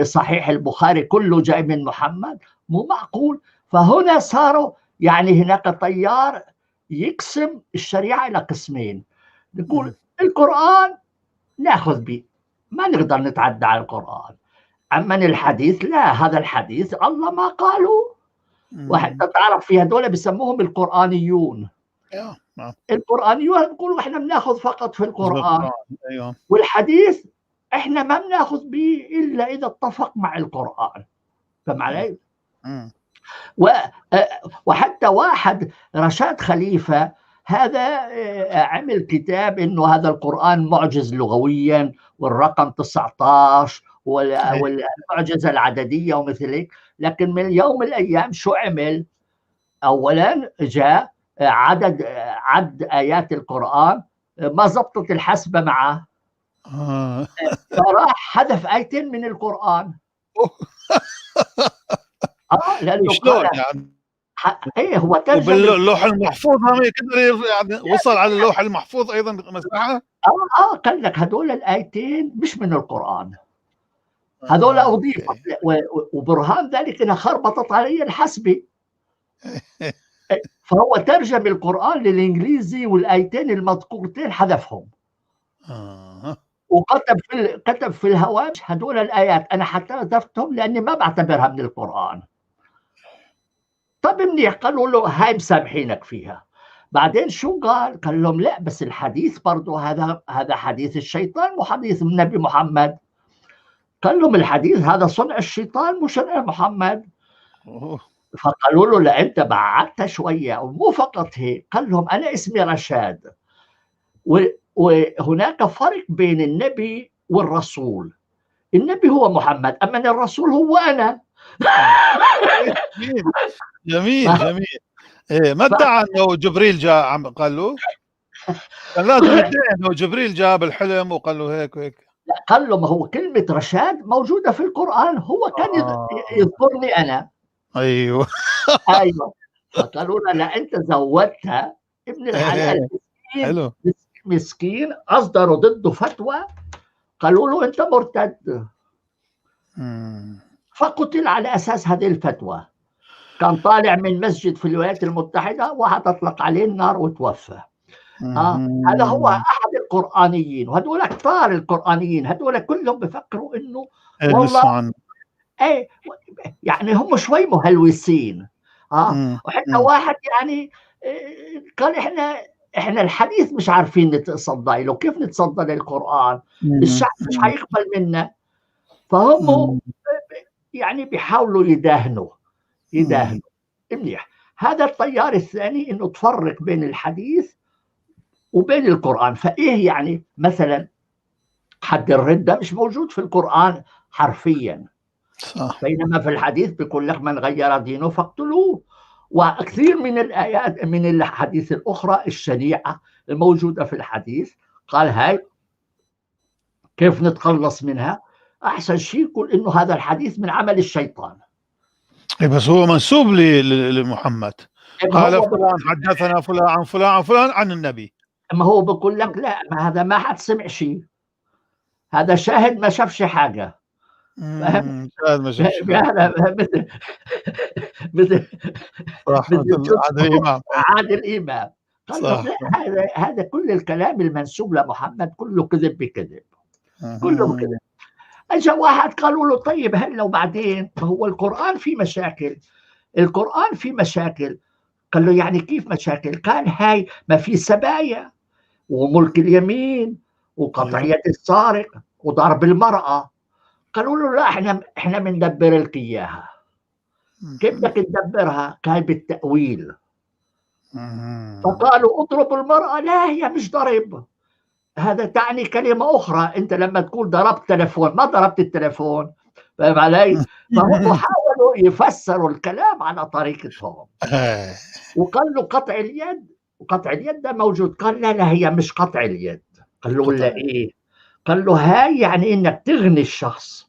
صحيح البخاري كله جاي من محمد؟ مو معقول. فهنا صاروا يعني هناك تيار يقسم الشريعة الى قسمين، يقول القرآن ناخذ به، ما نقدر نتعدى على القرآن، أما الحديث لا، هذا الحديث الله ما قالوا. وحتى تعرف في هذول بسموهم القرآنيون. القرآنيون بيقولوا احنا بناخذ فقط في القرآن، والحديث احنا ما بناخذ به إلا إذا اتفق مع القرآن. فهم علي؟ وحتى واحد رشاد خليفة هذا عمل كتاب انه هذا القرآن معجز لغويا، والرقم 19 والمعجزة العددية ومثل هيك. لكن من يوم من الأيام شو عمل؟ أولا جاء عد آيات القرآن، ما زبطت الحسبة معه، فراح حذف آيتين من القرآن. لأنه شلون يعني؟ ايه هو ترجم باللوح المحفوظ، هم يقدر يعني وصل على اللوح المحفوظ ايضا مساحة. قال لك هدول الايتين مش من القران، هذول اضيفت، وبرهان ذلك انها خربطت علي الحسبة. فهو ترجم القران للانجليزي والايتين المذكورتين حذفهم. وكتب كتب في الهوامش هدول الايات انا حذفتهم لاني ما بعتبرها من القران. طب منيح، قالوا له هاي مسامحينك فيها. بعدين شو قال؟ قال لهم لا، بس الحديث برضه هذا حديث الشيطان مو حديث النبي محمد. قال لهم الحديث هذا صنع الشيطان مو صنع محمد. فقالوا له لا، انت بعدتها شوية. ومو فقط هيك، قال لهم انا اسمي رشاد، وهناك فرق بين النبي والرسول. النبي هو محمد، اما الرسول هو انا. جميل جميل. إيه، ما ادعى انه جبريل جاء قال له؟ كان لازم يدعي انه جبريل جاء بالحلم وقال له هيك وهيك. لا، قال له ما هو كلمة رشاد موجودة في القرآن، هو كان يذكرني أنا. أيوه أيوه. فقالوا له لا، أنت زودتها. ابن الحلال مسكين، مسكين، أصدروا ضده فتوى، قالوا له أنت مرتد. فقتل على أساس هذه الفتوى. كان طالع من مسجد في الولايات المتحدة، واحد أطلق عليه النار وتوفى. هذا هو أحد القرآنيين، وهذول كثار القرآنيين، هذول كلهم بفكروا إنه والله ايه، يعني هم شوي مهلوسين. وحتى واحد يعني قال احنا الحديث مش عارفين نتصدى له، كيف نتصدى للقرآن؟ الشعب مش حيقبل منا. فهم يعني بيحاولوا يداهنوا منيح. هذا التيار الثاني، انه تفرق بين الحديث وبين القرآن. فايه يعني مثلا حد الردة مش موجود في القرآن حرفيا، صح. بينما في الحديث بيقول لك من غير دينه فاقتلوه. وكثير من الآيات من الحديث الأخرى الشنيعة الموجودة في الحديث قال هاي كيف نتخلص منها؟ أحسن شيء يقول إنه هذا الحديث من عمل الشيطان. إيه، بس هو منسوب لمحمد. قال فلان حدثنا فلان عن فلان عن فلان عن النبي. ما هو بقول لك لا، ما هذا ما حد سمع شيء، هذا شاهد ما شافش حاجة. شاهد ما شافش حاجة. مثل عادل إمام. عادل إمام قال هذا كل الكلام المنسوب لمحمد كله كذب بكذب، كله كذب. اجى واحد قالوا له طيب هلا وبعدين، ما هو القرآن في مشاكل، القرآن في مشاكل. قال له يعني كيف مشاكل؟ قال هاي ما في سبايا وملك اليمين وقطع يد السارق وضرب المرأة. قالوا له لا، احنا بندبر لك اياها. كيف بدك تدبرها؟ قال بالتأويل. فقالوا اضرب المرأة. لا، هي مش ضرب، هذا تعني كلمة أخرى. أنت لما تقول ضربت تلفون ما ضربت التلفون، فاهم علي؟ فهم حاولوا يفسروا الكلام على طريقتهم. وقال له قطع اليد، وقطع اليد ده موجود. قال لا لا، هي مش قطع اليد. قال له ولا إيه؟ قال له هاي يعني إنك تغني الشخص،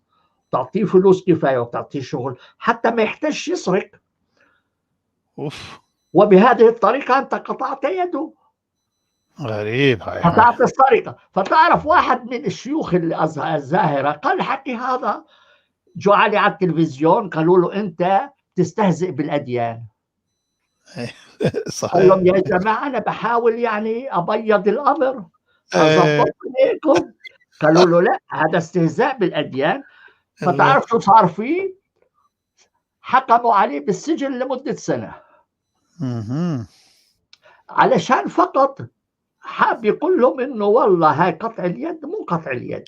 تعطيه فلوس كفاية وتعطيه شغل حتى ما يحتاجش يسرق. أوف. وبهذه الطريقة أنت قطعت يده. غريب هاي. قطعت السرقة. فتعرف واحد من الشيوخ الزاهرة قال حكي هذا، جو علي على التلفزيون قالوا له أنت تستهزئ بالأديان. صحيح. قال لهم يا جماعة أنا بحاول يعني أبيض الأمر، أظبط عليكم. قالوا له لا، هذا استهزاء بالأديان. فتعرف شو صار فيه؟ حكموا عليه بالسجن لمدة سنة. علشان فقط حاب يقول لهم انه والله هاي قطع اليد مو قطع اليد.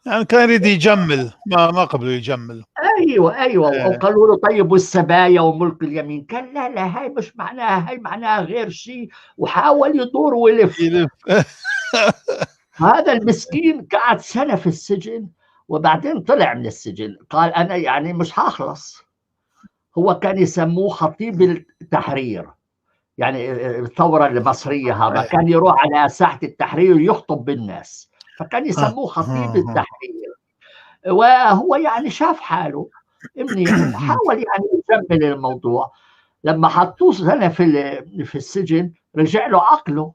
يعني كان يريد يجمل، ما قبلوا يجمل. ايوه ايوه. وقالوا له طيب والسبايا وملك اليمين؟ قال لا لا، هاي مش معناها، هاي معناها غير شيء. وحاول يدور ويلف. هذا المسكين قعد سنة في السجن، وبعدين طلع من السجن، قال أنا يعني مش هاخلص. هو كان يسموه خطيب التحرير، يعني الثورة المصرية هذا كان يروح على ساحة التحرير ويخطب بالناس، فكان يسموه خطيب التحرير. وهو يعني شاف حاله منيح وحاول يعني يجمل الموضوع. لما حطوه سنة في السجن رجع له عقله،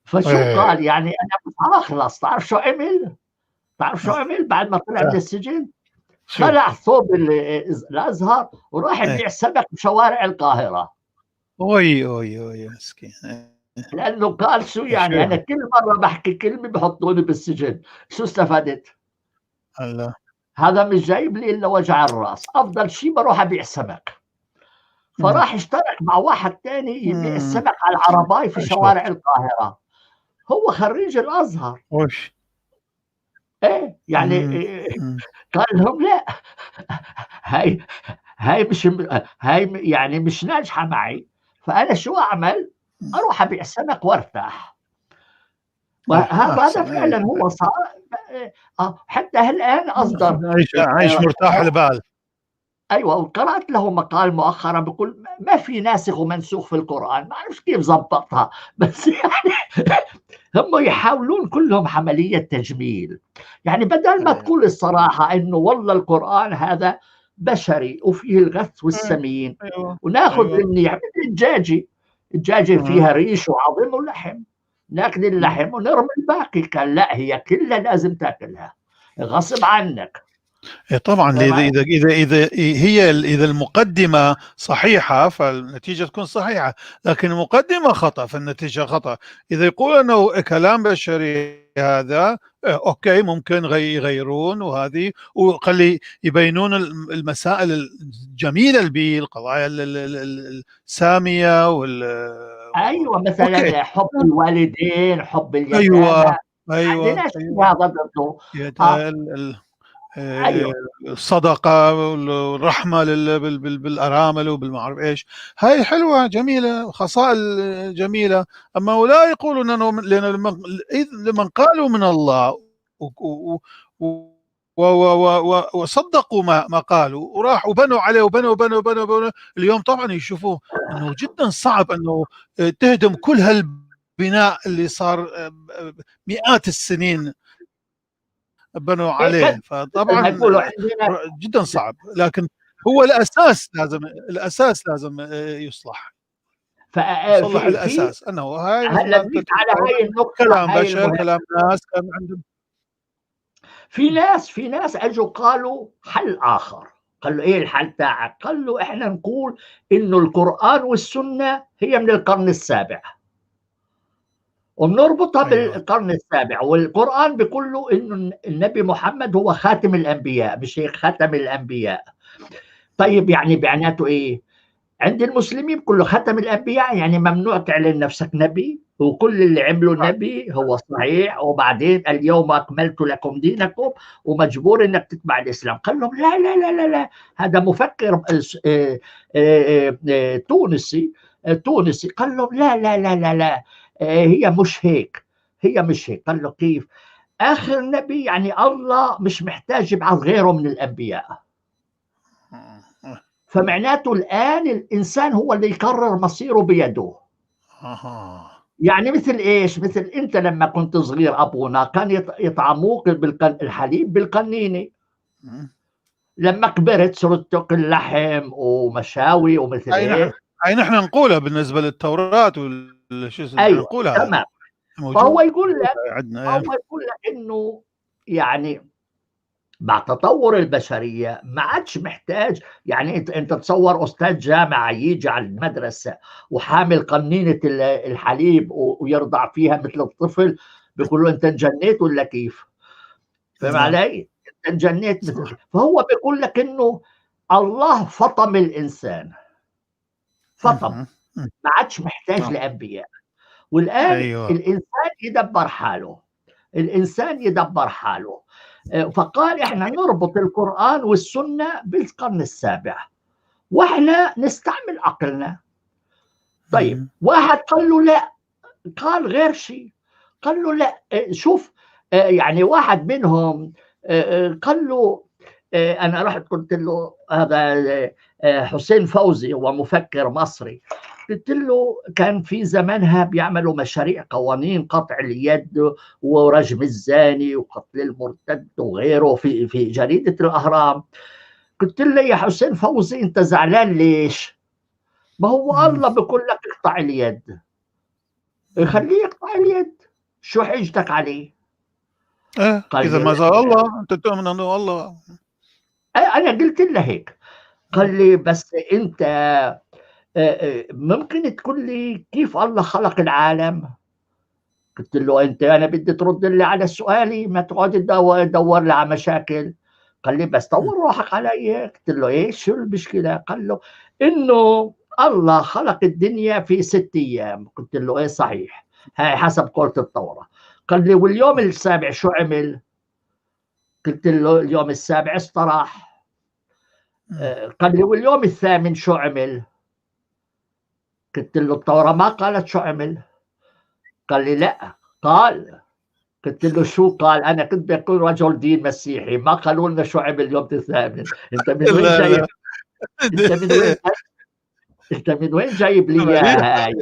فشو قال؟ يعني أنا مش هخلص. تعرف شو عمل؟ تعرف شو عمل بعد ما طلع من السجن؟ خلع ثوب الأزهر وراح يبيع سمك بشوارع القاهرة. أوي أوي أوي مسكين. لأنه قال شو يعني أنا كل مرة بحكي كلمة بحطوني بالسجن، شو استفدت؟ الله، هذا مش جايب لي إلا وجع الرأس، أفضل شيء بروح أبيع سمك. فراح اشترك مع واحد ثاني يبيع السمك على العرباي في شوارع القاهرة. هو خريج الأزهر. وش ايه يعني قال لهم لا، هاي مش هاي يعني مش ناجحة معي، فأنا شو أعمل؟ أروح أبيع سمك وارتاح. وهذا فعلا هو صار حتى الآن أصدر عايش مرتاح البال. ايوه، وقرات له مقال مؤخرا بيقول ما في ناسخ ومنسوخ في القران، ما اعرفش كيف ظبطها، بس يعني هم يحاولون كلهم عملية تجميل. يعني بدل ما تقول الصراحة انه والله القران هذا بشري وفيه الغث والسمين، وناخذ المنيح مثل الدجاجة، الدجاجة فيها ريش وعظم ولحم، ناكل اللحم ونرمي الباقي. قال لا، هي كلها لازم تاكلها غصب عنك. طبعا اذا اذا اذا هي اذا المقدمة صحيحه فالنتيجه تكون صحيحه، لكن المقدمة خطا فالنتيجه خطا. اذا يقول انه كلام بشري هذا okay، ممكن يغيرون وهذه، وخلي يبينون المسائل الجميلة اللي بيه، القضايا السامية وال ايوه مثلا okay. حب الوالدين، حب اليتامى. ايوه ايوه، أيوة. هذا ضده. أيوة. الصدقة والرحمة بالأرامل وبالمعرف إيش، هاي حلوة جميلة، خصائل جميلة. أما ولا يقولون أنه لمن قالوا من الله وصدقوا ما قالوا وراحوا وبنوا عليه وبنوا بنوا بنوا بنوا. اليوم طبعا يشوفوا أنه جدا صعب أنه تهدم كل هالبناء اللي صار مئات السنين بنوا عليه، فطبعا جدا صعب. لكن هو الاساس لازم، الاساس لازم يصلح، يصلح الاساس انه هاي هلا على هاي النقطة، كلام بشر، كلام ناس كان عندهم. في ناس اجوا قالوا حل اخر. قال له ايه الحل تاعك؟ قال له احنا نقول انه القران والسنة هي من القرن السابع، وبنربطها بالقرن السابع، والقرآن بيقول له إنه النبي محمد هو خاتم الأنبياء، مش هيك؟ خاتم الأنبياء. طيب يعني بعناته إيه؟ عند المسلمين كله ختم الأنبياء، يعني ممنوع تعلن نفسك نبي، وكل اللي عمله نبي هو صحيح، وبعدين اليوم أكملت لكم دينكم، ومجبور إنك تتبع الإسلام. قال لهم لا لا لا لا لا، هذا مفكر تونسي قال لهم لا لا لا لا لا، هي مش هيك، هي مش هيك. قال له كيف؟ آخر نبي يعني الله مش محتاج يبعث غيره من الأنبياء، فمعناته الآن الإنسان هو اللي يقرر مصيره بيده. يعني مثل إيش؟ مثل أنت لما كنت صغير أبونا كان يطعموك الحليب بالقنينة، لما كبرت صرت تاكل لحم ومشاوي ومثل إيه. أي نحن نقولها بالنسبة للتوراة شو اسمه. أيوة نقولها. تمام. فهو يقول لك، هو يقول لك إنه يعني مع تطور البشرية ما عادش محتاج. يعني انت تصور استاذ جامعه يجي على المدرسة وحامل قنينه الحليب ويرضع فيها مثل الطفل، بيقول له انت انجنيت ولا كيف؟ فاهم علي؟ انت انجنيت مثل. فهو بيقول لك انه الله فطم الانسان، فطم، ما عادش محتاج لانبياء. والان الانسان يدبر حاله، الانسان يدبر حاله. فقال احنا نربط القرآن والسنة بالقرن السابع واحنا نستعمل عقلنا. طيب واحد قال له لا، قال غير شيء، قال له لا شوف، يعني واحد منهم قال له أنا رحت قلت له هذا حسين فوزي هو مفكر مصري، قلت له كان في زمانها بيعملوا مشاريع قوانين قطع اليد ورجم الزاني وقتل المرتد وغيره في جريدة الأهرام. قلت له يا حسين فوزي أنت زعلان ليش؟ ما هو الله بيقول لك اقطع اليد، خليه يقطع اليد، شو حجتك عليه؟ إذا ما زال الله أنت تؤمن أنه الله. أنا قلت له هيك. قال لي بس أنت ممكن تقول لي كيف الله خلق العالم؟ قلت له أنت أنا بدي ترد لي على سؤالي، ما تقعد تدور لي على مشاكل. قال لي بس طور روحك علي. قلت له إيش شو المشكلة؟ قال له إنه الله خلق الدنيا في 6 أيام. قلت له إيه صحيح، هاي حسب قولة التوراة. قال لي واليوم السابع شو عمل؟ قلت له اليوم السابع استراح. قال لي واليوم الثامن شو عمل؟ قلت له التوراة ما قالت شو عمل. قال لي لا قال. قلت له شو قال؟ أنا كنت بقول رجل دين مسيحي، ما قالوا لنا شو عمل اليوم الثامن. أنت من وين جايب؟ أنت من وين جايب لي إياها هاي؟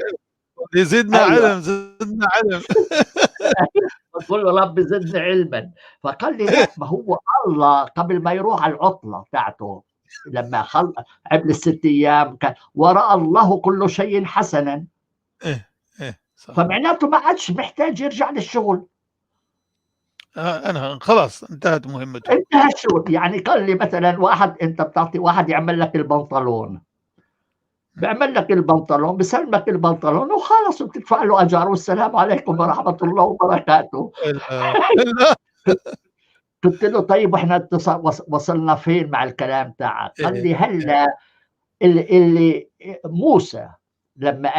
زدنا علم، زدنا علم. بقول له رب زدنا علما. فقال لي لا، ما هو الله قبل ما يروح على العطلة بتاعته لما خلق قبل 6 أيام كان ورأى الله كل شيء حسنا. إيه إيه صح. فمعناته ما عادش محتاج يرجع للشغل. أنا خلاص انتهت مهمته، انتهى الشغل. يعني قال لي مثلا واحد، أنت بتعطي واحد يعمل لك البنطلون، بيعمل لك البنطلون، بسلمك البنطلون وخلص، وبتدفع له أجار والسلام عليكم ورحمة الله وبركاته. قلت له طيب واحنا وصلنا فين مع الكلام تاعك؟ قال لي هلا اللي موسى لما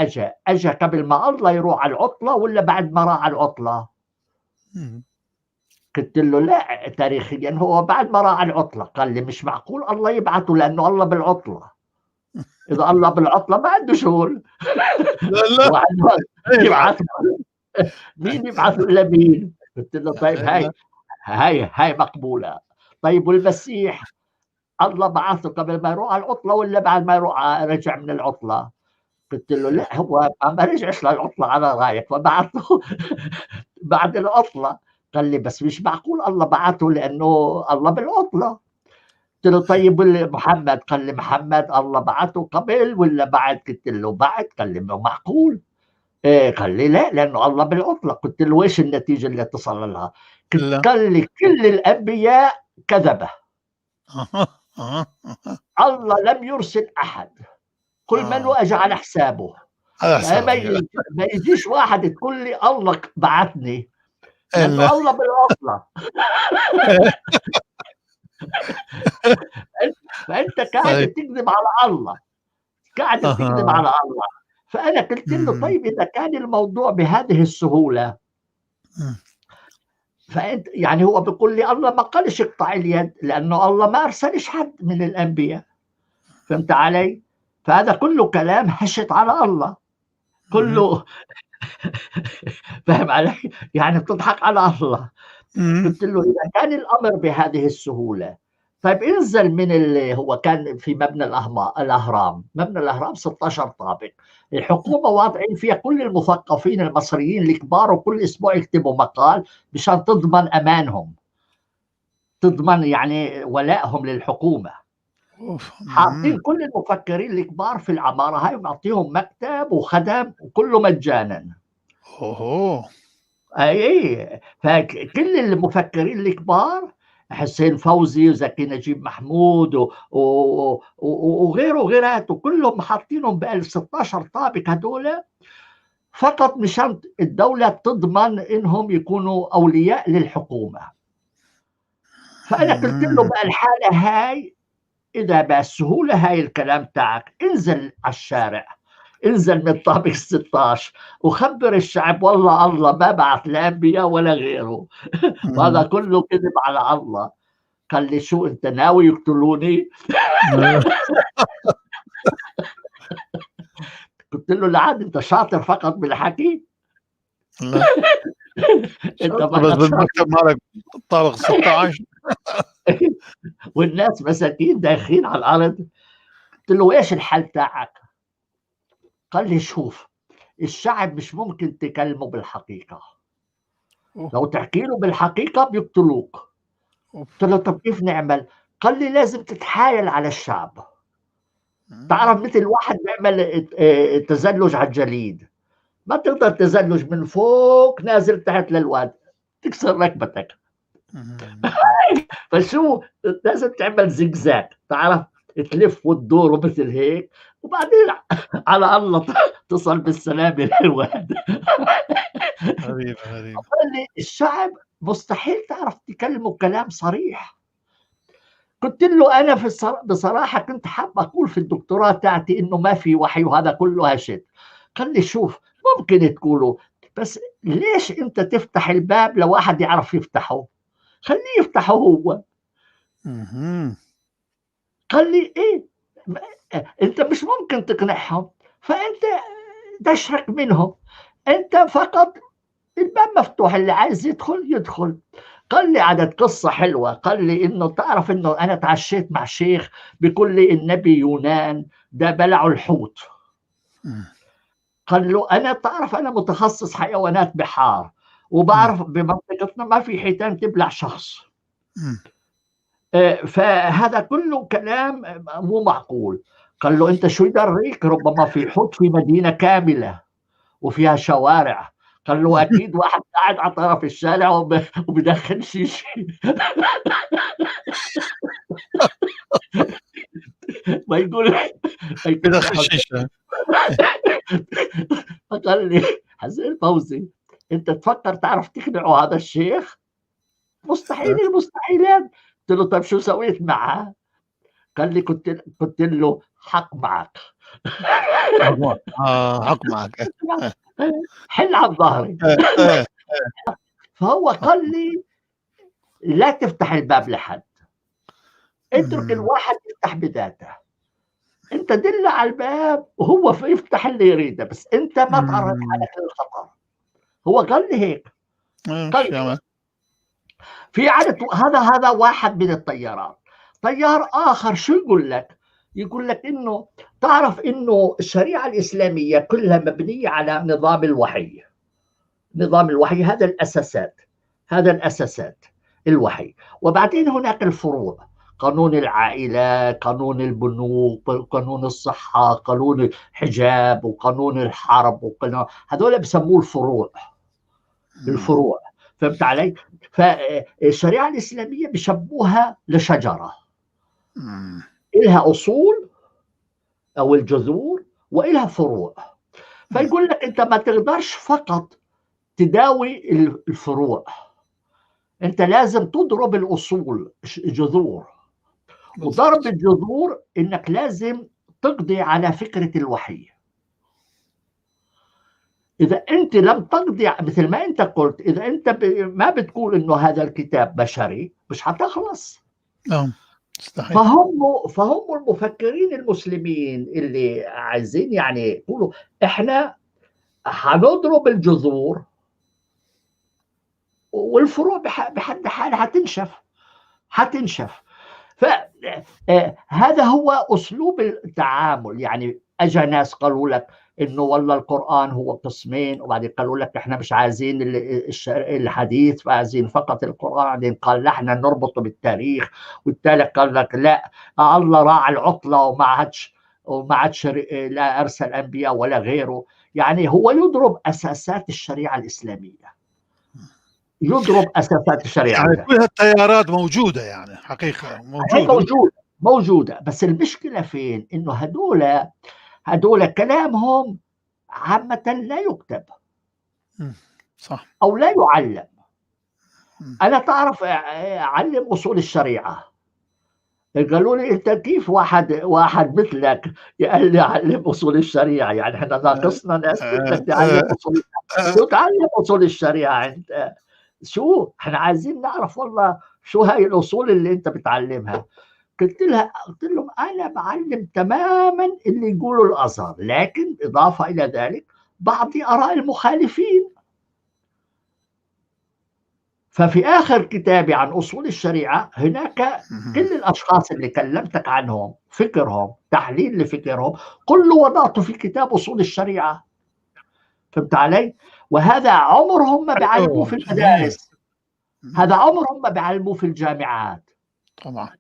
اجى قبل ما الله يروح على العطلة ولا بعد ما راح على العطلة؟ قلت له لا تاريخيا هو بعد ما راح على العطلة. قال لي مش معقول الله يبعثه لانه الله بالعطله، اذا الله بالعطله ما عنده شغل. لا لا يبعث مين؟ يبعث لمين؟ قلت له طيب هاي مقبولة. طيب والمسيح الله بعثه قبل ما يروح على العطلة ولا بعد ما يروح رجع من العطلة؟ قلت له لا هو ما رجعش للعطلة على رايك، فبعثه بعد العطلة. قال لي بس مش معقول الله بعثه لأنه الله بالعطلة. قلت له طيب محمد؟ قال لي محمد الله بعثه قبل ولا بعد؟ قلت له بعد. قال لي معقول؟ إيه. قال لي لا لأنه الله بالعطلة. قلت له وإيش النتيجة اللي تصل لها؟ قال لي كل الأنبياء كذبة، الله لم يرسل أحد، كل من أجى على حسابه. ما يجيش واحد تقول لي الله بعثني لأنه الله بالعطلة. فأنت قاعد تكذب على الله، قاعد تكذب على الله. فأنا قلت له طيب إذا كان الموضوع بهذه السهولة، فأنت يعني هو بيقول لي الله ما قالش اقطع اليد لأنه الله ما أرسلش حد من الأنبياء، فهمت علي؟ فهذا كله كلام هشت على الله كله. فهم علي؟ يعني بتضحك على الله. قلت له إذا كان الأمر بهذه السهولة، طيب انزل من اللي هو كان في مبنى الأهرام، مبنى الأهرام 16 طابق، الحكومة واضعين فيها كل المثقفين المصريين الكبار، وكل أسبوع يكتبوا مقال مشان تضمن أمانهم، تضمن يعني ولائهم للحكومة. حاطين كل المفكرين الكبار في العمارة هاي ومعطيهم مكتب وخدم وكله مجانا. أوه. اي فكل المفكرين الكبار، حسين فوزي وزكي نجيب محمود وغيره وغيراته، كلهم حاطينهم بال 16 طابق هدول فقط مشان الدولة تضمن انهم يكونوا اولياء للحكومة. فانا قلت له بقى الحالة هاي اذا بالسهولة هاي الكلام تاعك، انزل على الشارع، انزل من الطابق 16 وخبر الشعب والله الله ما بعث لا انبياء ولا غيره، وهذا كله كذب على الله. قال لي شو انت ناوي يقتلوني؟ قلت له لعاد انت شاطر فقط بالحكي؟ لا. انت بس بالمكتب مالك طابق 16. والناس مساكين داخلين على الارض. قلت له ايش الحل تاعك؟ قال لي شوف، الشعب مش ممكن تكلمه بالحقيقة، لو تحكي له بالحقيقة بيقتلوك. قلت له طب كيف نعمل؟ قال لي لازم تتحايل على الشعب. تعرف مثل واحد بيعمل تزلج على الجليد، ما تقدر تزلج من فوق نازل تحت للواد، تكسر ركبتك. فشو لازم تعمل زجزاج، تعرف تلف وتدور ومثل هيك، وبعدين على الله تصل بالسلامة للواد. غريب غريب. قال لي الشعب مستحيل تعرف تكلمه كلام صريح. قلت له أنا في بصراحة كنت حاب أقول في الدكتوراه تاعتي إنه ما في وحي وهذا كله هشت. قال لي شوف ممكن تقوله، بس ليش أنت تفتح الباب لواحد يعرف يفتحه؟ خليه يفتحه هو. قال لي إيه أنت مش ممكن تقنعهم، فأنت تشرك منهم، أنت فقط الباب مفتوح، اللي عايز يدخل يدخل. قال لي عدد قصة حلوة، قال لي إنه تعرف إنه أنا تعشيت مع شيخ بيقول لي النبي يونان ده بلعه الحوت. قال له أنا تعرف أنا متخصص حيوانات بحار، وبعرف بمنطقتنا ما في حيتان تبلع شخص. فهذا كله كلام مو معقول. قال له أنت شو يدريك، ربما في حوت في مدينة كاملة وفيها شوارع. قال له أكيد واحد قاعد على طرف الشارع وبدخل شيشة. ما يقول بدخل شيشة. فقال لي حسين فوزي أنت تفكر تعرف تقنعه هذا الشيخ؟ مستحيل المستحيلات. قلت له طيب شو سويت معه؟ قال لي قلت له حق معك. حق معك، حل عن ظهري. فهو قال لي لا تفتح الباب لحد، اترك الواحد يفتح بذاته، انت دل على الباب وهو يفتح اللي يريده، بس انت ما تعرض حالك للخطر. هو قال لي هيك. قال لي في عدد هذا واحد من الطيارات. طيار اخر شو يقول لك؟ يقول لك انه تعرف انه الشريعة الاسلامية كلها مبنية على نظام الوحي. نظام الوحي هذا الاساسات، هذا الاساسات الوحي، وبعدين هناك الفروع، قانون العائلة، قانون البنوك، قانون الصحة، قانون الحجاب، وقانون الحرب، وقانون هذول بسموه الفروع. الفروع، فهمت علي؟ فالشريعة الاسلامية بشبوها لشجرة إلها أصول أو الجذور وإلها فروع. فيقول لك أنت ما تقدرش فقط تداوي الفروع، أنت لازم تضرب الأصول جذور. وضرب الجذور إنك لازم تقضي على فكرة الوحي. إذا أنت لم تقضي مثل ما أنت قلت، إذا أنت ما بتقول إنه هذا الكتاب بشري مش حتخلص. نعم. مستحيل. فهم المفكرين المسلمين اللي عايزين يعني يقولوا احنا حنضرب الجذور والفروع بحد حالها حتنشف، حتنشف. فهذا هو اسلوب التعامل. يعني اجى ناس قالوا لك انه والله القرآن هو قسمين، وبعدين قالوا لك احنا مش عايزين الحديث، عايزين فقط القرآن. بعدين قال لا احنا نربطه بالتاريخ، والثالث قال لك لا الله راعى العطلة وما عادش لا ارسل انبياء ولا غيره. يعني هو يضرب اساسات الشريعة الإسلامية، يضرب اساسات الشريعة. يعني كل هالتيارات موجودة، يعني حقيقة موجودة موجودة. بس المشكلة فين؟ انه هدول كلامهم عامة لا يكتب، صح، أو لا يعلم. أنا تعرف أعلم أصول الشريعة، قالوا لي أنت كيف واحد مثلك قال لي علم أصول الشريعة؟ يعني إحنا ناقصنا ناس مثلك تعلم أصول الشريعة. شو تعلم أصول الشريعة أنت؟ شو إحنا عايزين نعرف والله شو هاي الأصول اللي أنت بتعلمها. قلت لهم أنا بعلم تماما اللي يقولوا الأزهر، لكن إضافة إلى ذلك بعض آراء المخالفين. ففي آخر كتابي عن أصول الشريعة هناك كل الأشخاص اللي كلمتك عنهم، فكرهم، تحليل لفكرهم، كله وضعته في كتاب أصول الشريعة. فهمت علي؟ وهذا عمرهم ما بيعلموه في المدارس، هذا عمرهم ما بيعلموه في الجامعات. طبعا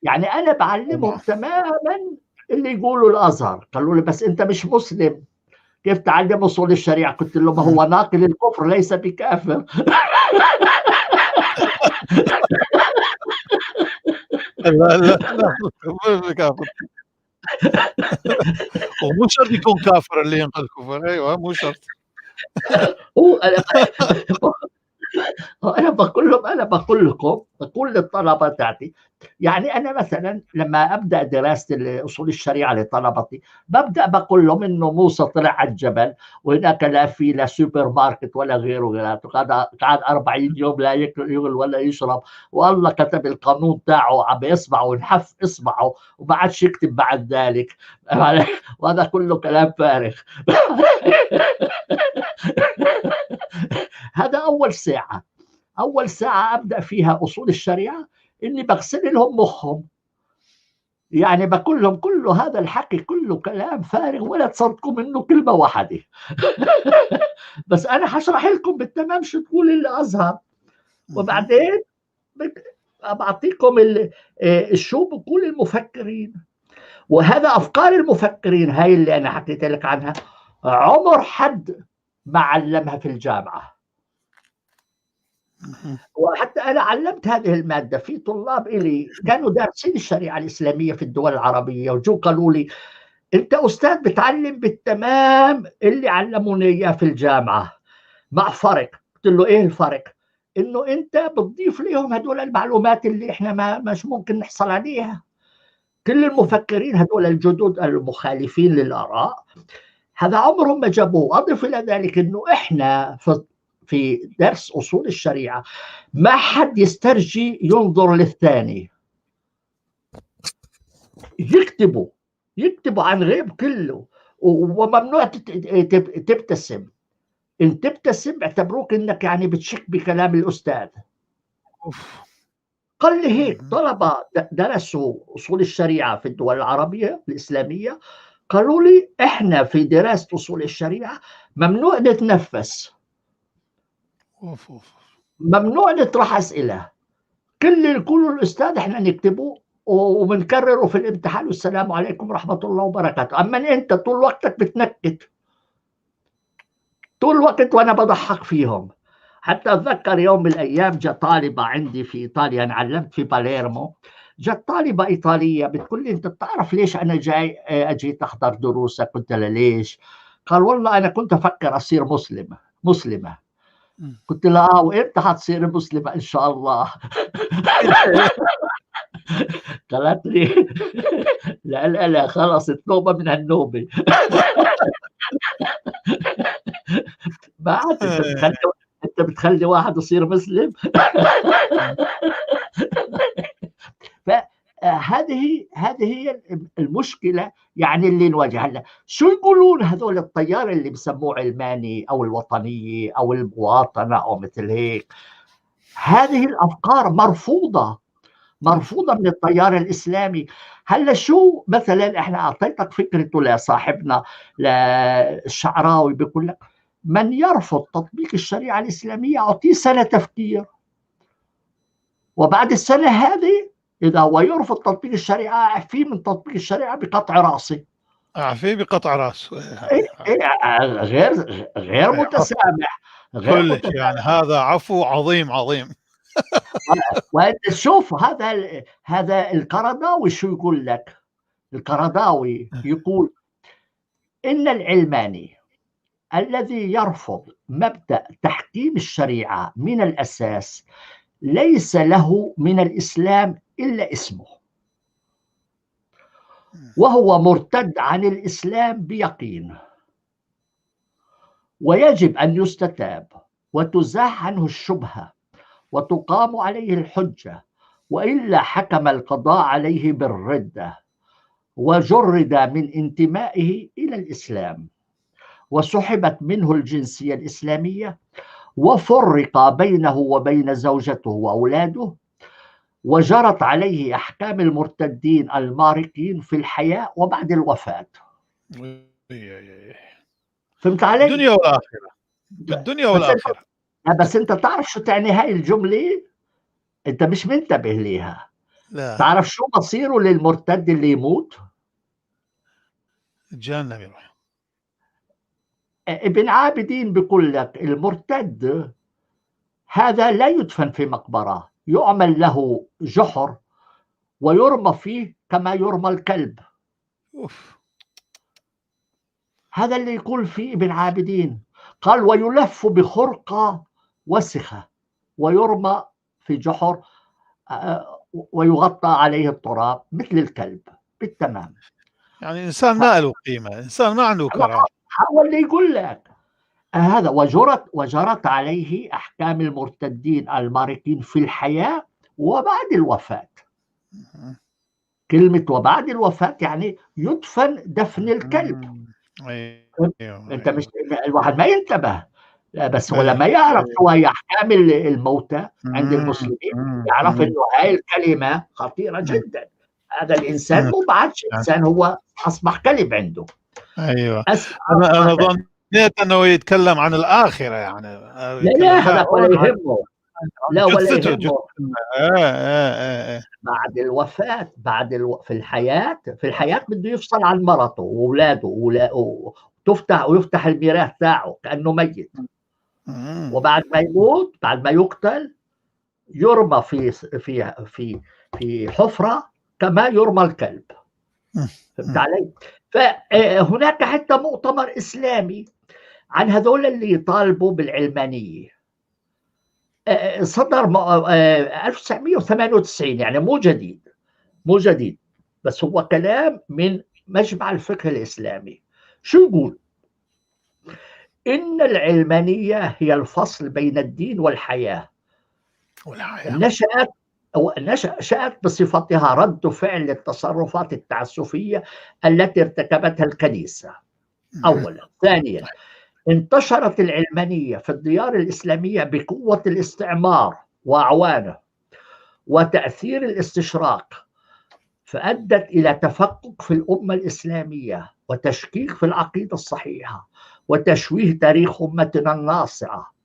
يعني أنا بعلمهم تماما اللي يقولوا الأزهر. قالوا لي بس أنت مش مسلم، كيف تعلم أصول الشريعة؟ قلت لهم هو ناقل الكفر ليس بكافر. لا لا لا كافر. ومو شرط يكون كافر اللي ينقل الكفر. ايوه مو شرط. هو انا بقول لهم، انا بقول لكم، بقول للطلبة تاعتي، يعني انا مثلا لما ابدا دراسة اصول الشريعة لطلبتي ببدا بقول لهم انه موسى طلع على الجبل وهناك لا في لا سوبر ماركت ولا غيره وغيراته، قعد 40 يوم لا ياكل ولا يشرب، والله كتب القانون تاعه عم يصبعه ونحف اصبعه وما عادش يكتب بعد ذلك. وهذا كله كلام فارغ. هذا اول ساعة، اول ساعة ابدا فيها اصول الشريعة اني بغسل لهم مخهم، يعني بقول لهم كله هذا الحكي كله كلام فارغ ولا تصدقوا منه كلمة واحدة. بس انا حشرح لكم بالتمام شو تقول الازهر، وبعدين بعطيكم شو بقول المفكرين، وهذا افكار المفكرين هاي اللي انا حكيت لك عنها عمر حد ما علمها في الجامعة. وحتى أنا علمت هذه المادة في طلاب إلي كانوا دارسين الشريعة الإسلامية في الدول العربية، وجو قالوا لي أنت أستاذ بتعلم بالتمام اللي علموني إياه في الجامعة مع فرق. قلت له إيه الفرق؟ إنه أنت بتضيف لهم هدول المعلومات اللي إحنا ما مش ممكن نحصل عليها. كل المفكرين هدول الجدد المخالفين للآراء هذا عمرهم ما جابوه. أضف إلى ذلك إنه إحنا في درس أصول الشريعة ما حد يسترجي ينظر للثاني، يكتبوا عن غيب كله، وممنوع تبتسم. إن تبتسم اعتبروك إنك يعني بتشك بكلام الأستاذ. قال لي هيك طلبة درسوا أصول الشريعة في الدول العربية الإسلامية، قالوا لي إحنا في دراسة أصول الشريعة ممنوع نتنفس، ممنوع نطرح أسئلة، كل اللي يقوله الأستاذ إحنا نكتبه وبنكرره في الامتحان، والسلام عليكم ورحمة الله وبركاته. أما أنت طول وقتك بتنكت طول الوقت، وأنا بضحك فيهم. حتى أتذكر يوم من الأيام جاء طالبة عندي في إيطاليا، أنا علمت في باليرمو، جت طالبة إيطالية بتقول لي أنت بتعرف ليش أنا جاي أجيت أحضر دروسك؟ قلت لها ليش؟ قال والله أنا كنت أفكر أصير مسلمة. قلت لها وإمتى حتصير مسلمة إن شاء الله؟ قالت لي لا لا لا خلص النوبة من هالنوبة. ما عاد أنت بتخلي واحد يصير مسلم. فهذه هي المشكلة يعني اللي نواجهها. هلا شو يقولون هذول التيار اللي بسموه علماني او الوطنية او المواطنة او مثل هيك؟ هذه الافكار مرفوضة، مرفوضة من التيار الاسلامي. هلا شو مثلا احنا اعطيتك فكرته لصاحبنا للشعراوي، بيقول لك من يرفض تطبيق الشريعة الاسلامية اعطيه سنة تفكير، وبعد السنة هذه إذا هو يرفض تطبيق الشريعة أعفيه من تطبيق الشريعة بقطع رأسه. أعفيه بقطع رأسه. إيه غير متسامح، غير متسامح. يعني هذا عفو عظيم عظيم. وأنت شوف هذا القرضاوي شو يقول لك؟ القرضاوي يقول إن العلماني الذي يرفض مبدأ تحكيم الشريعة من الأساس ليس له من الإسلام إلا اسمه، وهو مرتد عن الإسلام بيقين، ويجب أن يستتاب وتزاح عنه الشبهة وتقام عليه الحجة، وإلا حكم القضاء عليه بالردة وجرد من انتمائه إلى الإسلام وسحبت منه الجنسية الإسلامية وفرق بينه وبين زوجته وأولاده، وجرت عليه أحكام المرتدين المارقين في الحياة وبعد الوفاة. فهمت علي؟ الدنيا والآخرة، الدنيا والآخرة. بس أنت تعرف شو تعني هاي الجملة؟ أنت مش منتبه ليها. لا. تعرف شو مصيره للمرتد اللي يموت؟ جهنم يروح. ابن عابدين بيقول لك المرتد هذا لا يدفن في مقبرة، يعمل له جحر ويرمى فيه كما يرمى الكلب. أوف. هذا اللي يقول فيه ابن عابدين. قال ويلف بخرقة وسخة ويرمى في جحر ويغطى عليه التراب مثل الكلب بالتمام. يعني إنسان ما له قيمة، إنسان ما عنده كرامة. هو اللي يقول لك هذا. وجرت عليه أحكام المرتدين المارقين في الحياة وبعد الوفاة. كلمة وبعد الوفاة يعني يدفن دفن الكلب. أيوه. أنت مش الواحد ما ينتبه، لا بس هو لما يعرف شو هي أحكام الموتى عند المسلمين يعرف إنه هاي الكلمة خطيرة جدا. هذا الإنسان مو بعدش إنسان، هو أصبح كلب عنده. أيوه. أنا ظنيت أنه يتكلم عن الآخرة يعني. لا لا، هذا ولا يهمه. لا ولا يهمه. بعد الوفاة، بعد في الحياة، في الحياة بده يفصل عن مرته وأولاده وتفتح ويفتح الميراث تاعه كأنه ميت. وبعد ما يموت، بعد ما يقتل، يرمى في في في في حفرة كما يرمى الكلب. فهمت علي؟ فهناك حتى مؤتمر إسلامي عن هذول اللي يطالبوا بالعلمانية، صدر 1998، يعني مو جديد، مو جديد، بس هو كلام من مجمع الفقه الإسلامي. شو يقول؟ إن العلمانية هي الفصل بين الدين والحياة. نشأت بصفتها رد فعل للتصرفات التعسفية التي ارتكبتها الكنيسة أولا. ثانيا، انتشرت العلمانية في الديار الإسلامية بقوة الاستعمار وأعوانه وتأثير الاستشراق، فأدت إلى تفكك في الأمة الإسلامية وتشكيك في العقيدة الصحيحة وتشويه تاريخ أمتنا الناصعة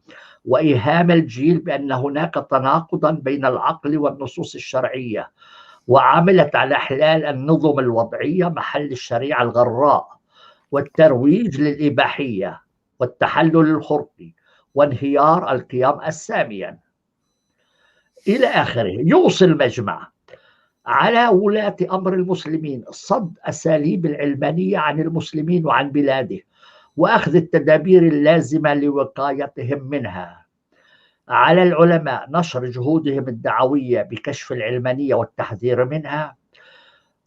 وإيهام الجيل بأن هناك تناقضا بين العقل والنصوص الشرعية، وعملت على إحلال النظم الوضعية محل الشريعة الغراء والترويج للإباحية والتحلل الخرقي وانهيار القيم السامية إلى آخره. يوصي المجمع على ولاة أمر المسلمين صد أساليب العلمانية عن المسلمين وعن بلاده وأخذ التدابير اللازمة لوقايتهم منها. على العلماء نشر جهودهم الدعوية بكشف العلمانية والتحذير منها.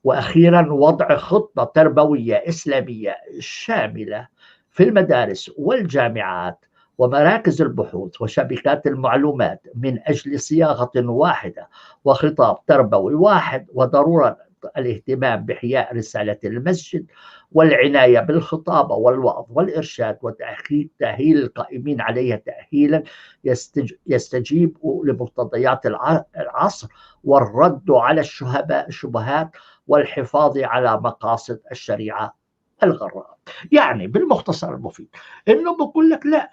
وأخيرا وضع خطة تربوية إسلامية شاملة في المدارس والجامعات ومراكز البحوث وشبكات المعلومات من أجل صياغة واحدة وخطاب تربوي واحد، وضرورة الاهتمام بإحياء رسالة المسجد والعناية بالخطابة والوعظ والإرشاد وتأهيل القائمين عليها تأهيلا يستجيب لمقتضيات العصر والرد على الشبهات والحفاظ على مقاصد الشريعة الغراء. يعني بالمختصر المفيد إنه بقول لك لا،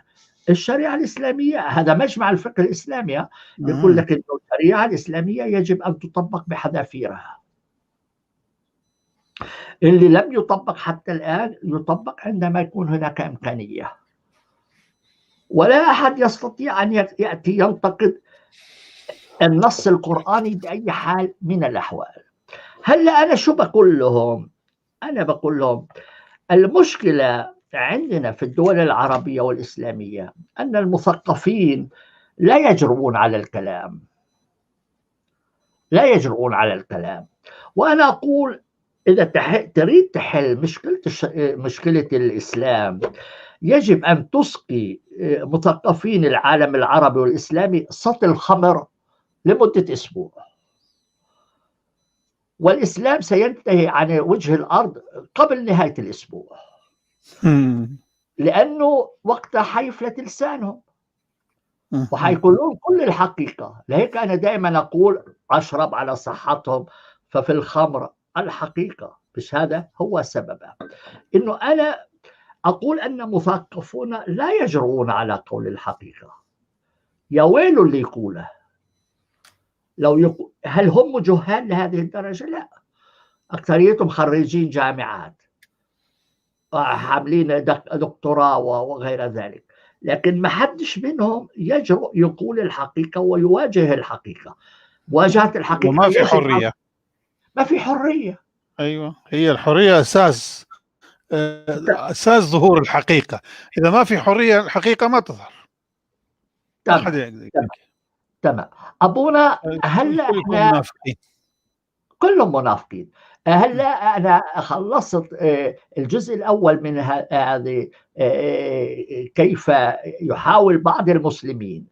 الشريعة الإسلامية، هذا مجمع الفقه الإسلامي يقول لك إنه الشريعة الإسلامية يجب أن تطبق بحذافيرها. اللي لم يطبق حتى الآن يطبق عندما يكون هناك إمكانية، ولا أحد يستطيع أن يأتي ينتقد النص القرآني بأي حال من الأحوال. هلأ أنا شو بقول لهم؟ أنا بقول لهم المشكلة عندنا في الدول العربية والإسلامية أن المثقفين لا يجرؤون على الكلام، لا يجرؤون على الكلام. وأنا أقول إذا تريد تحل مشكلة الإسلام يجب أن تسقي مثقفين العالم العربي والإسلامي سطل خمر لمدة أسبوع، والإسلام سينتهي عن وجه الأرض قبل نهاية الأسبوع، لأنه وقتها حيفلت لسانهم. وحيقولون كل الحقيقة. لهيك أنا دائما أقول أشرب على صحتهم، ففي الخمر الحقيقة. مش هذا هو سببه، إنه أنا أقول أن مثقفون لا يجرؤون على قول الحقيقة. يا ويل اللي يقوله. لو هل هم جهال لهذه الدرجة؟ لا، أكثريتهم خريجين جامعات، حاملين دكتوراه وغير ذلك، لكن ما حدش منهم يجرؤ يقول الحقيقة ويواجه الحقيقة. مواجهة الحقيقة وما في حرية، ما في حرية. أيوة، هي الحرية أساس ظهور الحقيقة. إذا ما في حرية الحقيقة ما تظهر. تمام. تمام. أبونا هلا احنا كلهم منافقين. هلا أنا خلصت الجزء الأول من هذه، كيف يحاول بعض المسلمين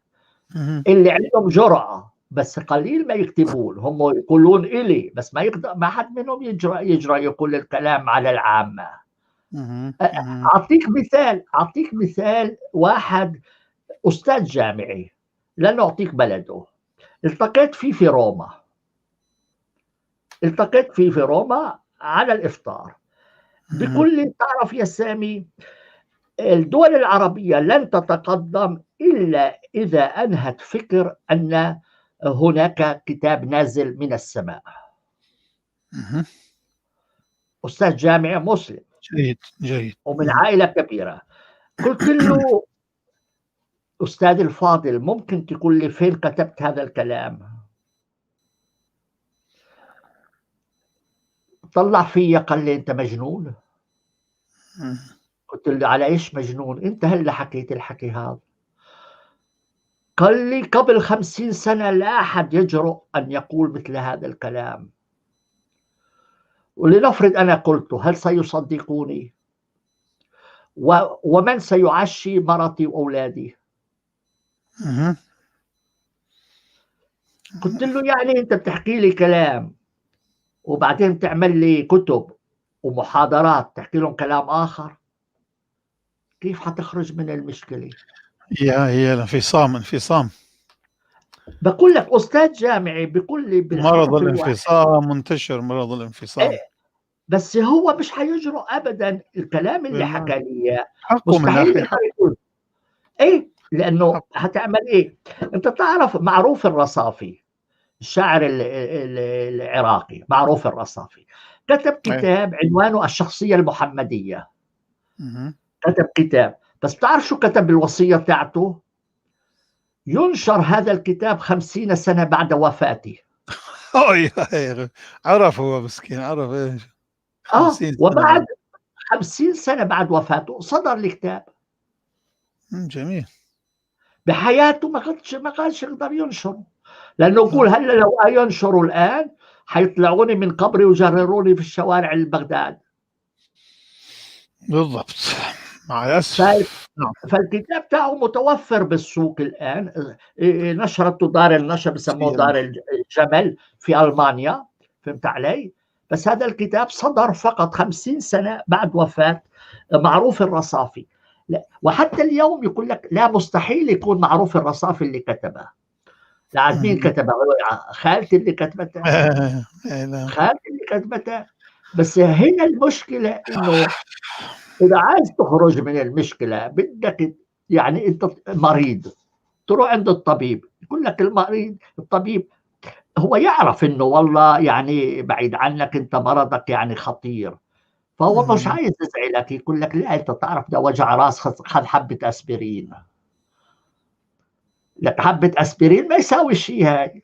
اللي عندهم جرأة، بس قليل ما يكتبون، هم يقولون إلي، بس ما يقدر، ما حد منهم يجرأ يقول الكلام على العامة. أعطيك مثال، واحد أستاذ جامعي، لن أعطيك بلده، التقيت فيه في روما، على الإفطار. بكل لي تعرف يا سامي، الدول العربية لن تتقدم إلا إذا أنهت فكر أن هناك كتاب نازل من السماء. أستاذ جامعي مسلم، جيد جيد، ومن عائلة كبيرة. قلت له أستاذ الفاضل، ممكن تقول لي فين كتبت هذا الكلام؟ طلع فيا قال لي أنت مجنون. قلت له على إيش مجنون؟ أنت هلا حكيت الحكي هذا؟ قال لي قبل 50 سنة لا أحد يجرؤ أن يقول مثل هذا الكلام، ولنفرض أنا قلته، هل سيصدقوني؟ ومن سيعشي مرتي وأولادي؟ قلت له يعني أنت بتحكي لي كلام وبعدين تعمل لي كتب ومحاضرات تحكي لهم كلام آخر، كيف حتخرج من المشكلة؟ هي الانفصام، انفصام. بقول لك أستاذ جامعي بيقول لي مرض الانفصام منتشر، مرض الانفصام. بس هو مش حيجرؤ أبدا الكلام اللي حكى لي، مستحيل يقول إيه، لأنه هتعمل إيه؟ أنت تعرف معروف الرصافي، الشاعر العراقي معروف الرصافي، كتب كتاب عنوانه الشخصية المحمدية. كتب كتاب، بس بتعرف شو كتب بالوصية تاعته؟ ينشر هذا الكتاب 50 سنة بعد وفاته. عرف هو مسكين، عرف ايش. وبعد 50 سنة بعد وفاته صدر الكتاب. جميل. بحياته ما كانش يقدر ينشره، لأنه يقول هلا لو ينشروا الآن حيطلعوني من قبري ويجرروني في الشوارع البغداد. بالضبط، مع الأسف. فالكتاب تاعه متوفر بالسوق الآن، نشرته دار النشر، بسموه دار الجمل في ألمانيا، فهمت علي؟ بس هذا الكتاب صدر فقط 50 سنة بعد وفاة معروف الرصافي. لا، وحتى اليوم يقول لك لا، مستحيل يكون معروف الرصافي اللي كتبه. لا، مين كتبه؟ خالتي اللي كتبتها. خالتي اللي كتبتها. بس هنا المشكلة إنه إذا عايز تخرج من المشكلة بدك، يعني أنت مريض تروح عند الطبيب، يقول لك المريض الطبيب هو يعرف إنه والله يعني بعيد عنك، أنت مرضك يعني خطير، فهو مش عايز يزعلك، يقول لك لا أنت تعرف ده وجع راس، خذ حبة أسبرين. لك حبة أسبرين ما يساوي شيء هاي.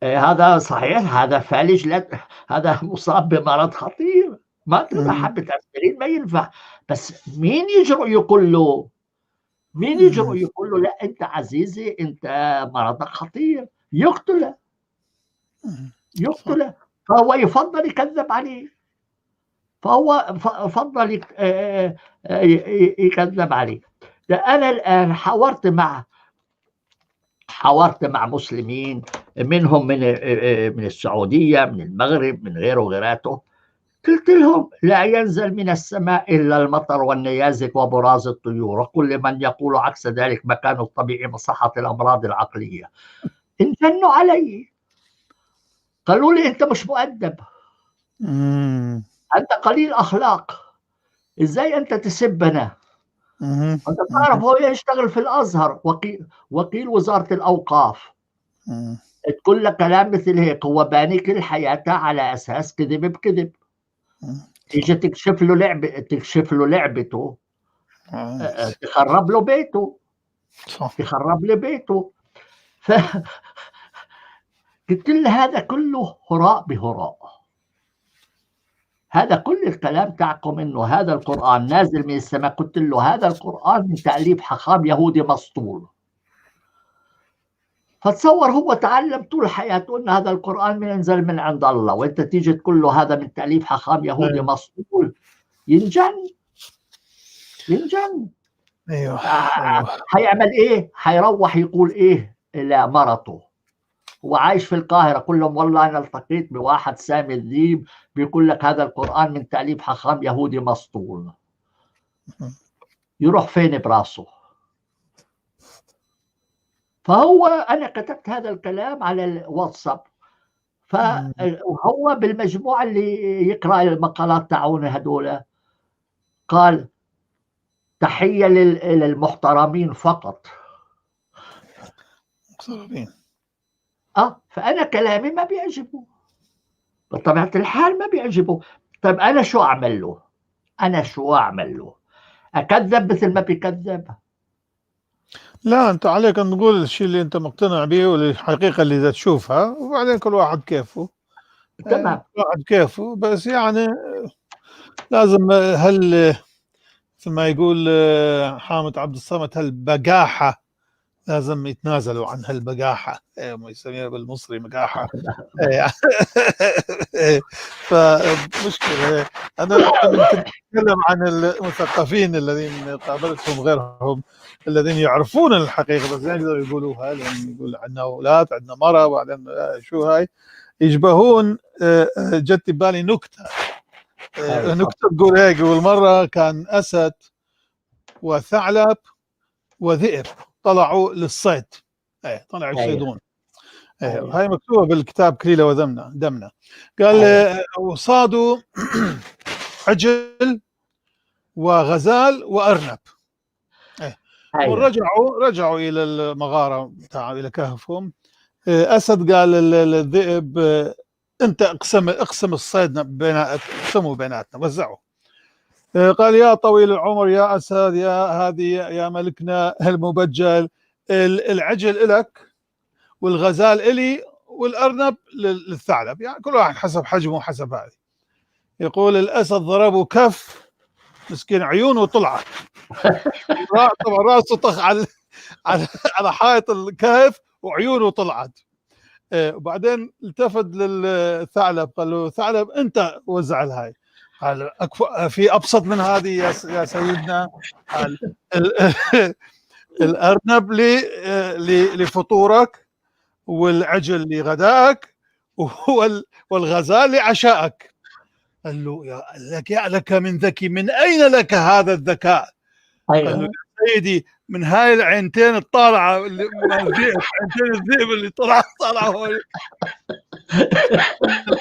هذا صحيح، هذا فالج، لا، هذا مصاب بمرض خطير، ما تقدر حبة أسبرين ما ينفع. بس مين يجرؤ يقول له؟ مين يجرؤ يقول له لا أنت عزيزي، أنت مرضك خطير؟ يقتله، يقتله. فهو يفضل يكذب عليه، فهو فضل يكذب عليه. أنا الآن حاورت مع مسلمين، منهم من السعودية، من المغرب، من غيره وغيراته. قلت لهم لا ينزل من السماء إلا المطر والنيازك وبراز الطيور، وكل من يقول عكس ذلك مكانه الطبيعي مصحة الأمراض العقلية. انجنوا علي، قالوا لي أنت مش مؤدب، أنت قليل أخلاق، إزاي أنت تسبنا؟ أنت تعرف هو يشتغل في الأزهر، وكيل وزارة الأوقاف. تقول لك كلام مثل هيك، هو باني كل حياته على أساس كذب بكذب. تيجي تكشف له لعبة، تكشف له لعبته، تخرب له بيته. صح. تخرب له بيته. قلت له هذا كله هراء بهراء، هذا كل الكلام تاعكم انه هذا القرآن نازل من السماء. قلت له هذا القرآن من تأليف حخام يهودي مسطول. فتصور هو تعلم طول حياته ان هذا القرآن ينزل من عند الله، وانت تيجي تقول له هذا من تأليف حخام يهودي مسطول، ينجن ينجن. ايوه. حيعمل ايه؟ حيروح يقول ايه لمرته؟ هو عايش في القاهرة، قل لهم والله أنا التقيت بواحد سامي الذيب بيقول لك هذا القرآن من تأليف حخام يهودي مسطول. يروح فين براسه؟ فهو أنا كتبت هذا الكلام على الواتساب، فهو بالمجموعة اللي يقرأ المقالات تاعون هذول قال تحية للمحترمين فقط. محترمين. فأنا كلامي ما بيعجبه بطبيعة الحال، ما بيعجبه. طيب أنا شو أعمل له؟ أنا شو أعمل له؟ أكذب مثل ما بيكذب؟ لا، أنت عليك أن تقول الشيء اللي أنت مقتنع به والحقيقة اللي إذا تشوفها، وبعدين كل واحد كيفه. تمام. كل واحد كيفه، بس يعني لازم هل مثل ما يقول حامد عبد الصمد هالبجاحة، لازم يتنازلوا عن هالبجاحة، ما يسميها بالمصري مجاحة. فمشكلة. أنا كنت أتكلم عن المثقفين الذين قابلتهم غيرهم الذين يعرفون الحقيقة بس لا يقدروا يقولوها، لأن يقول عندنا أولاد، عندنا مرة، وبعدين شو هاي يشبهون. جت ببالي نكتة، نكتة تقول هيك، يقول مرة كان أسد وثعلب وذئب طلعوا للصيد، طلعوا يصيدون. هاي مكتوبة بالكتاب كليلة ودمنة دمنة. قال وصادوا عجل وغزال وأرنب. ورجعوا رجعوا إلى المغارة تاع إلى كهفهم. أسد قال للذئب أنت اقسم الصيد بين، اقسموا بيناتنا، وزعوا. قال يا طويل العمر يا أسد، يا هذه يا ملكنا المبجل، العجل إلك والغزال إلي والأرنب للثعلب، يعني كل واحد حسب حجمه وحسب هذه. يقول الأسد ضربه كف، مسكين عيونه طلعت، طبعا راسه طخ على على حائط الكهف وعيونه طلعت. وبعدين التفت للثعلب قال له ثعلب أنت وزع الهاي. قال في أبسط من هذه يا سيدنا؟ قال الأرنب لفطورك، والعجل لغدائك، والغزال لعشائك. قال له يا لك من ذكي، من أين لك هذا الذكاء؟ قال له يا سيدي من هاي العينتين الطالعة، عينتين الذئب اللي طلعة هون،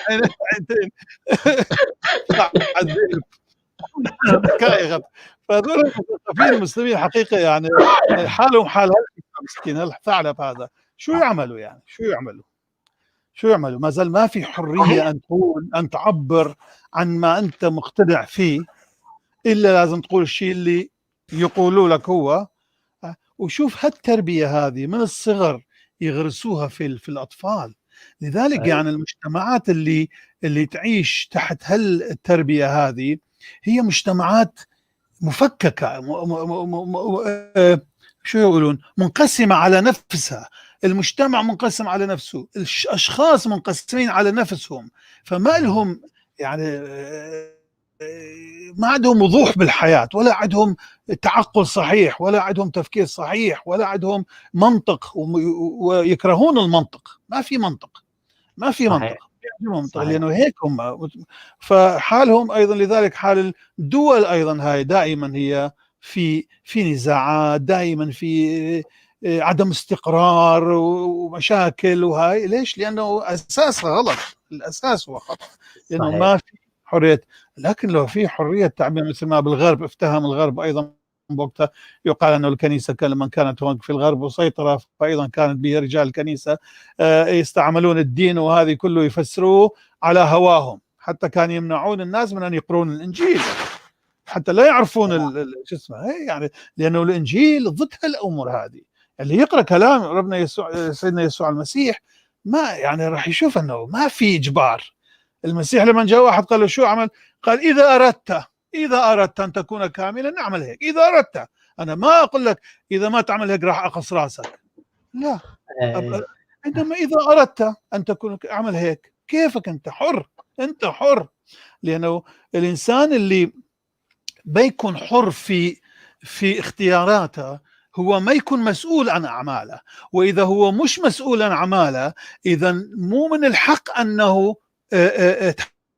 عينتين الذئب. فهذول المثقفين المسلمين حقيقة يعني حالهم حال مسكين الثعلب هذا، شو يعملوا يعني؟ شو يعملوا؟ شو يعملوا؟ ما زال ما في حرية أن تقول، أن تعبر عن ما أنت مقتنع فيه، إلا لازم تقول الشيء اللي يقولوا لك هو. وشوف هالتربية هذه من الصغر يغرسوها في الأطفال. لذلك يعني المجتمعات اللي تعيش تحت هالتربية هذه هي مجتمعات مفككة، شو يقولون، منقسمة على نفسها. المجتمع منقسم على نفسه، الأشخاص منقسمين على نفسهم، فما لهم يعني ما عندهم وضوح بالحياة، ولا عندهم تعقل صحيح، ولا عندهم تفكير صحيح، ولا عندهم منطق، ويكرهون المنطق. ما في منطق، ما في منطق. بيعجبهم لانه هيك هم، فحالهم ايضا. لذلك حال الدول ايضا هاي دائما هي في نزاعات، دائما في عدم استقرار ومشاكل. وهاي ليش؟ لانه اساسها غلط، الاساس هو خطا، لانه ما في حرية. لكن لو في حرية تعبير مثل ما بالغرب، افتهم الغرب ايضا بوقتها، يقال انه الكنيسة كان لما كانت هون في الغرب وسيطرة، فايضا كانت به رجال الكنيسة يستعملون الدين وهذه كله يفسروه على هواهم، حتى كان يمنعون الناس من ان يقرون الانجيل حتى لا يعرفون شو اسمه، يعني لانه الانجيل ضد هالامور هذه. اللي يقرا كلام ربنا يسوع، سيدنا يسوع المسيح، ما يعني راح يشوف انه ما في اجبار. المسيح لما جاء واحد قال له شو عمل؟ قال اذا اردت ان تكون كاملا اعمل هيك، اذا اردت. انا ما اقول لك اذا ما تعمل هيك راح اقص راسك، لا، عندما اذا اردت ان تكون اعمل هيك، كيفك، انت حر، انت حر. لانه الانسان اللي بيكون حر في اختياراته هو ما يكون مسؤول عن اعماله، واذا هو مش مسؤول عن اعماله اذا مو من الحق انه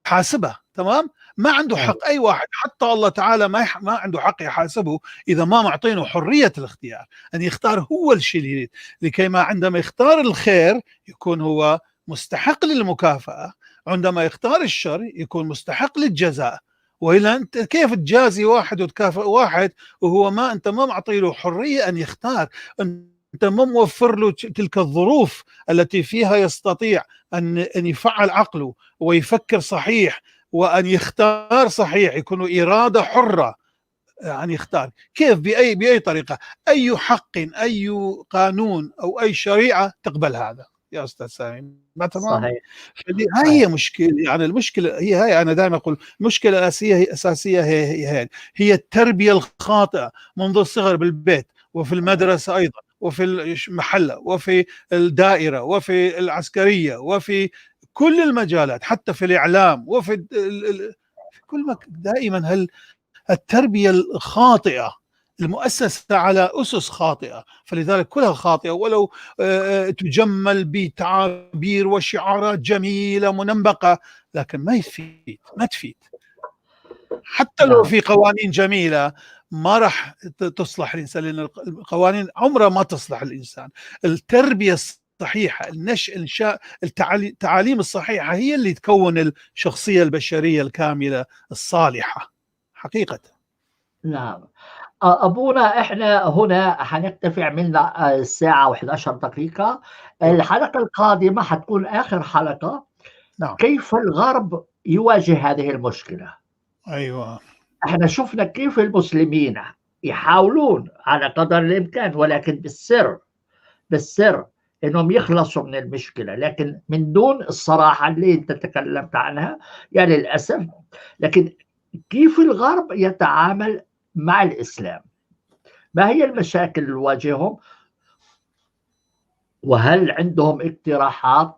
تحاسبه. تمام؟ ما عنده حق اي واحد، حتى الله تعالى ما عنده حق يحاسبه اذا ما معطينه حرية الاختيار ان يختار هو الشيء اللي يريد، لكي ما عندما يختار الخير يكون هو مستحق للمكافاه، عندما يختار الشر يكون مستحق للجزاء. والا انت كيف تجازي واحد وتكافئ واحد وهو ما انت ما معطي له حرية ان يختار؟ انت ما موفر له تلك الظروف التي فيها يستطيع ان يفعل عقله ويفكر صحيح وان يختار صحيح، يكون اراده حره ان يختار. كيف؟ باي طريقه؟ اي حق، اي قانون او اي شريعة تقبل هذا يا استاذ سامي؟ ما تمام؟ صحيح. هاي هي مشكلة، يعني المشكلة هي هاي. انا دائما اقول المشكلة الاساسية هي اساسية هي التربية الخاطئة منذ الصغر بالبيت وفي المدرسة ايضا وفي المحلة وفي الدائرة وفي العسكرية وفي كل المجالات، حتى في الاعلام وفي في كل مكان. دائما هل التربية الخاطئة المؤسسة على أسس خاطئة، فلذلك كلها خاطئة، ولو تجمل بتعابير وشعارات جميلة منمقة، لكن ما يفيد، ما تفيد. حتى لو في قوانين جميلة ما راح تصلح الإنسان، لأن القوانين عمرها ما تصلح الإنسان. التربية الصحيحة، النشء، إنشاء التعاليم الصحيحة هي اللي تكون الشخصية البشرية الكاملة الصالحة حقيقة. نعم أبونا، إحنا هنا حنكتفي، عملنا الساعة و11 دقيقة. الحلقة القادمة حتكون آخر حلقة. كيف الغرب يواجه هذه المشكلة؟ احنا شفنا كيف المسلمين يحاولون على قدر الإمكان، ولكن بالسر بالسر، انهم يخلصوا من المشكلة، لكن من دون الصراحة اللي انت تكلمت عنها يا للاسف. لكن كيف الغرب يتعامل مع الاسلام؟ ما هي المشاكل اللي تواجههم؟ وهل عندهم اقتراحات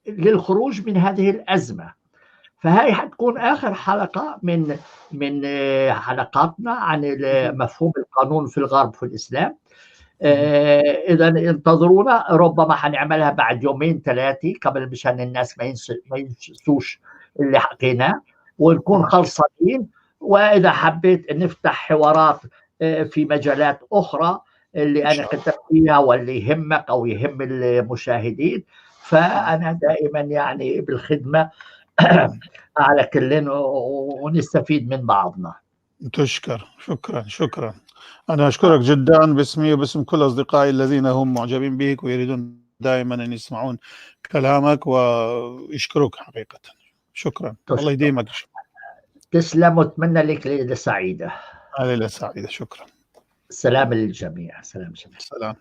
للخروج من هذه الازمة؟ فهي حتكون اخر حلقة من حلقاتنا عن مفهوم القانون في الغرب في الاسلام. اذا انتظرونا، ربما حنعملها بعد يومين ثلاثة قبل، مشان الناس ما ينسوش اللي حكيناه ونكون خلصانين. واذا حبيت نفتح حوارات في مجالات اخرى اللي انا كتبت فيها واللي يهمك او يهم المشاهدين، فانا دائما يعني بالخدمة على كل، ونستفيد من بعضنا. تشكر، شكرا شكرا. أنا أشكرك جدا باسمي وباسم كل أصدقائي الذين هم معجبين بك ويريدون دائما أن يسمعون كلامك ويشكروك حقيقة. شكرا، الله يديمك. تسلم، واتمنى لك ليلة سعيدة. ليلة سعيدة، شكرا. سلام للجميع، سلام. سلام.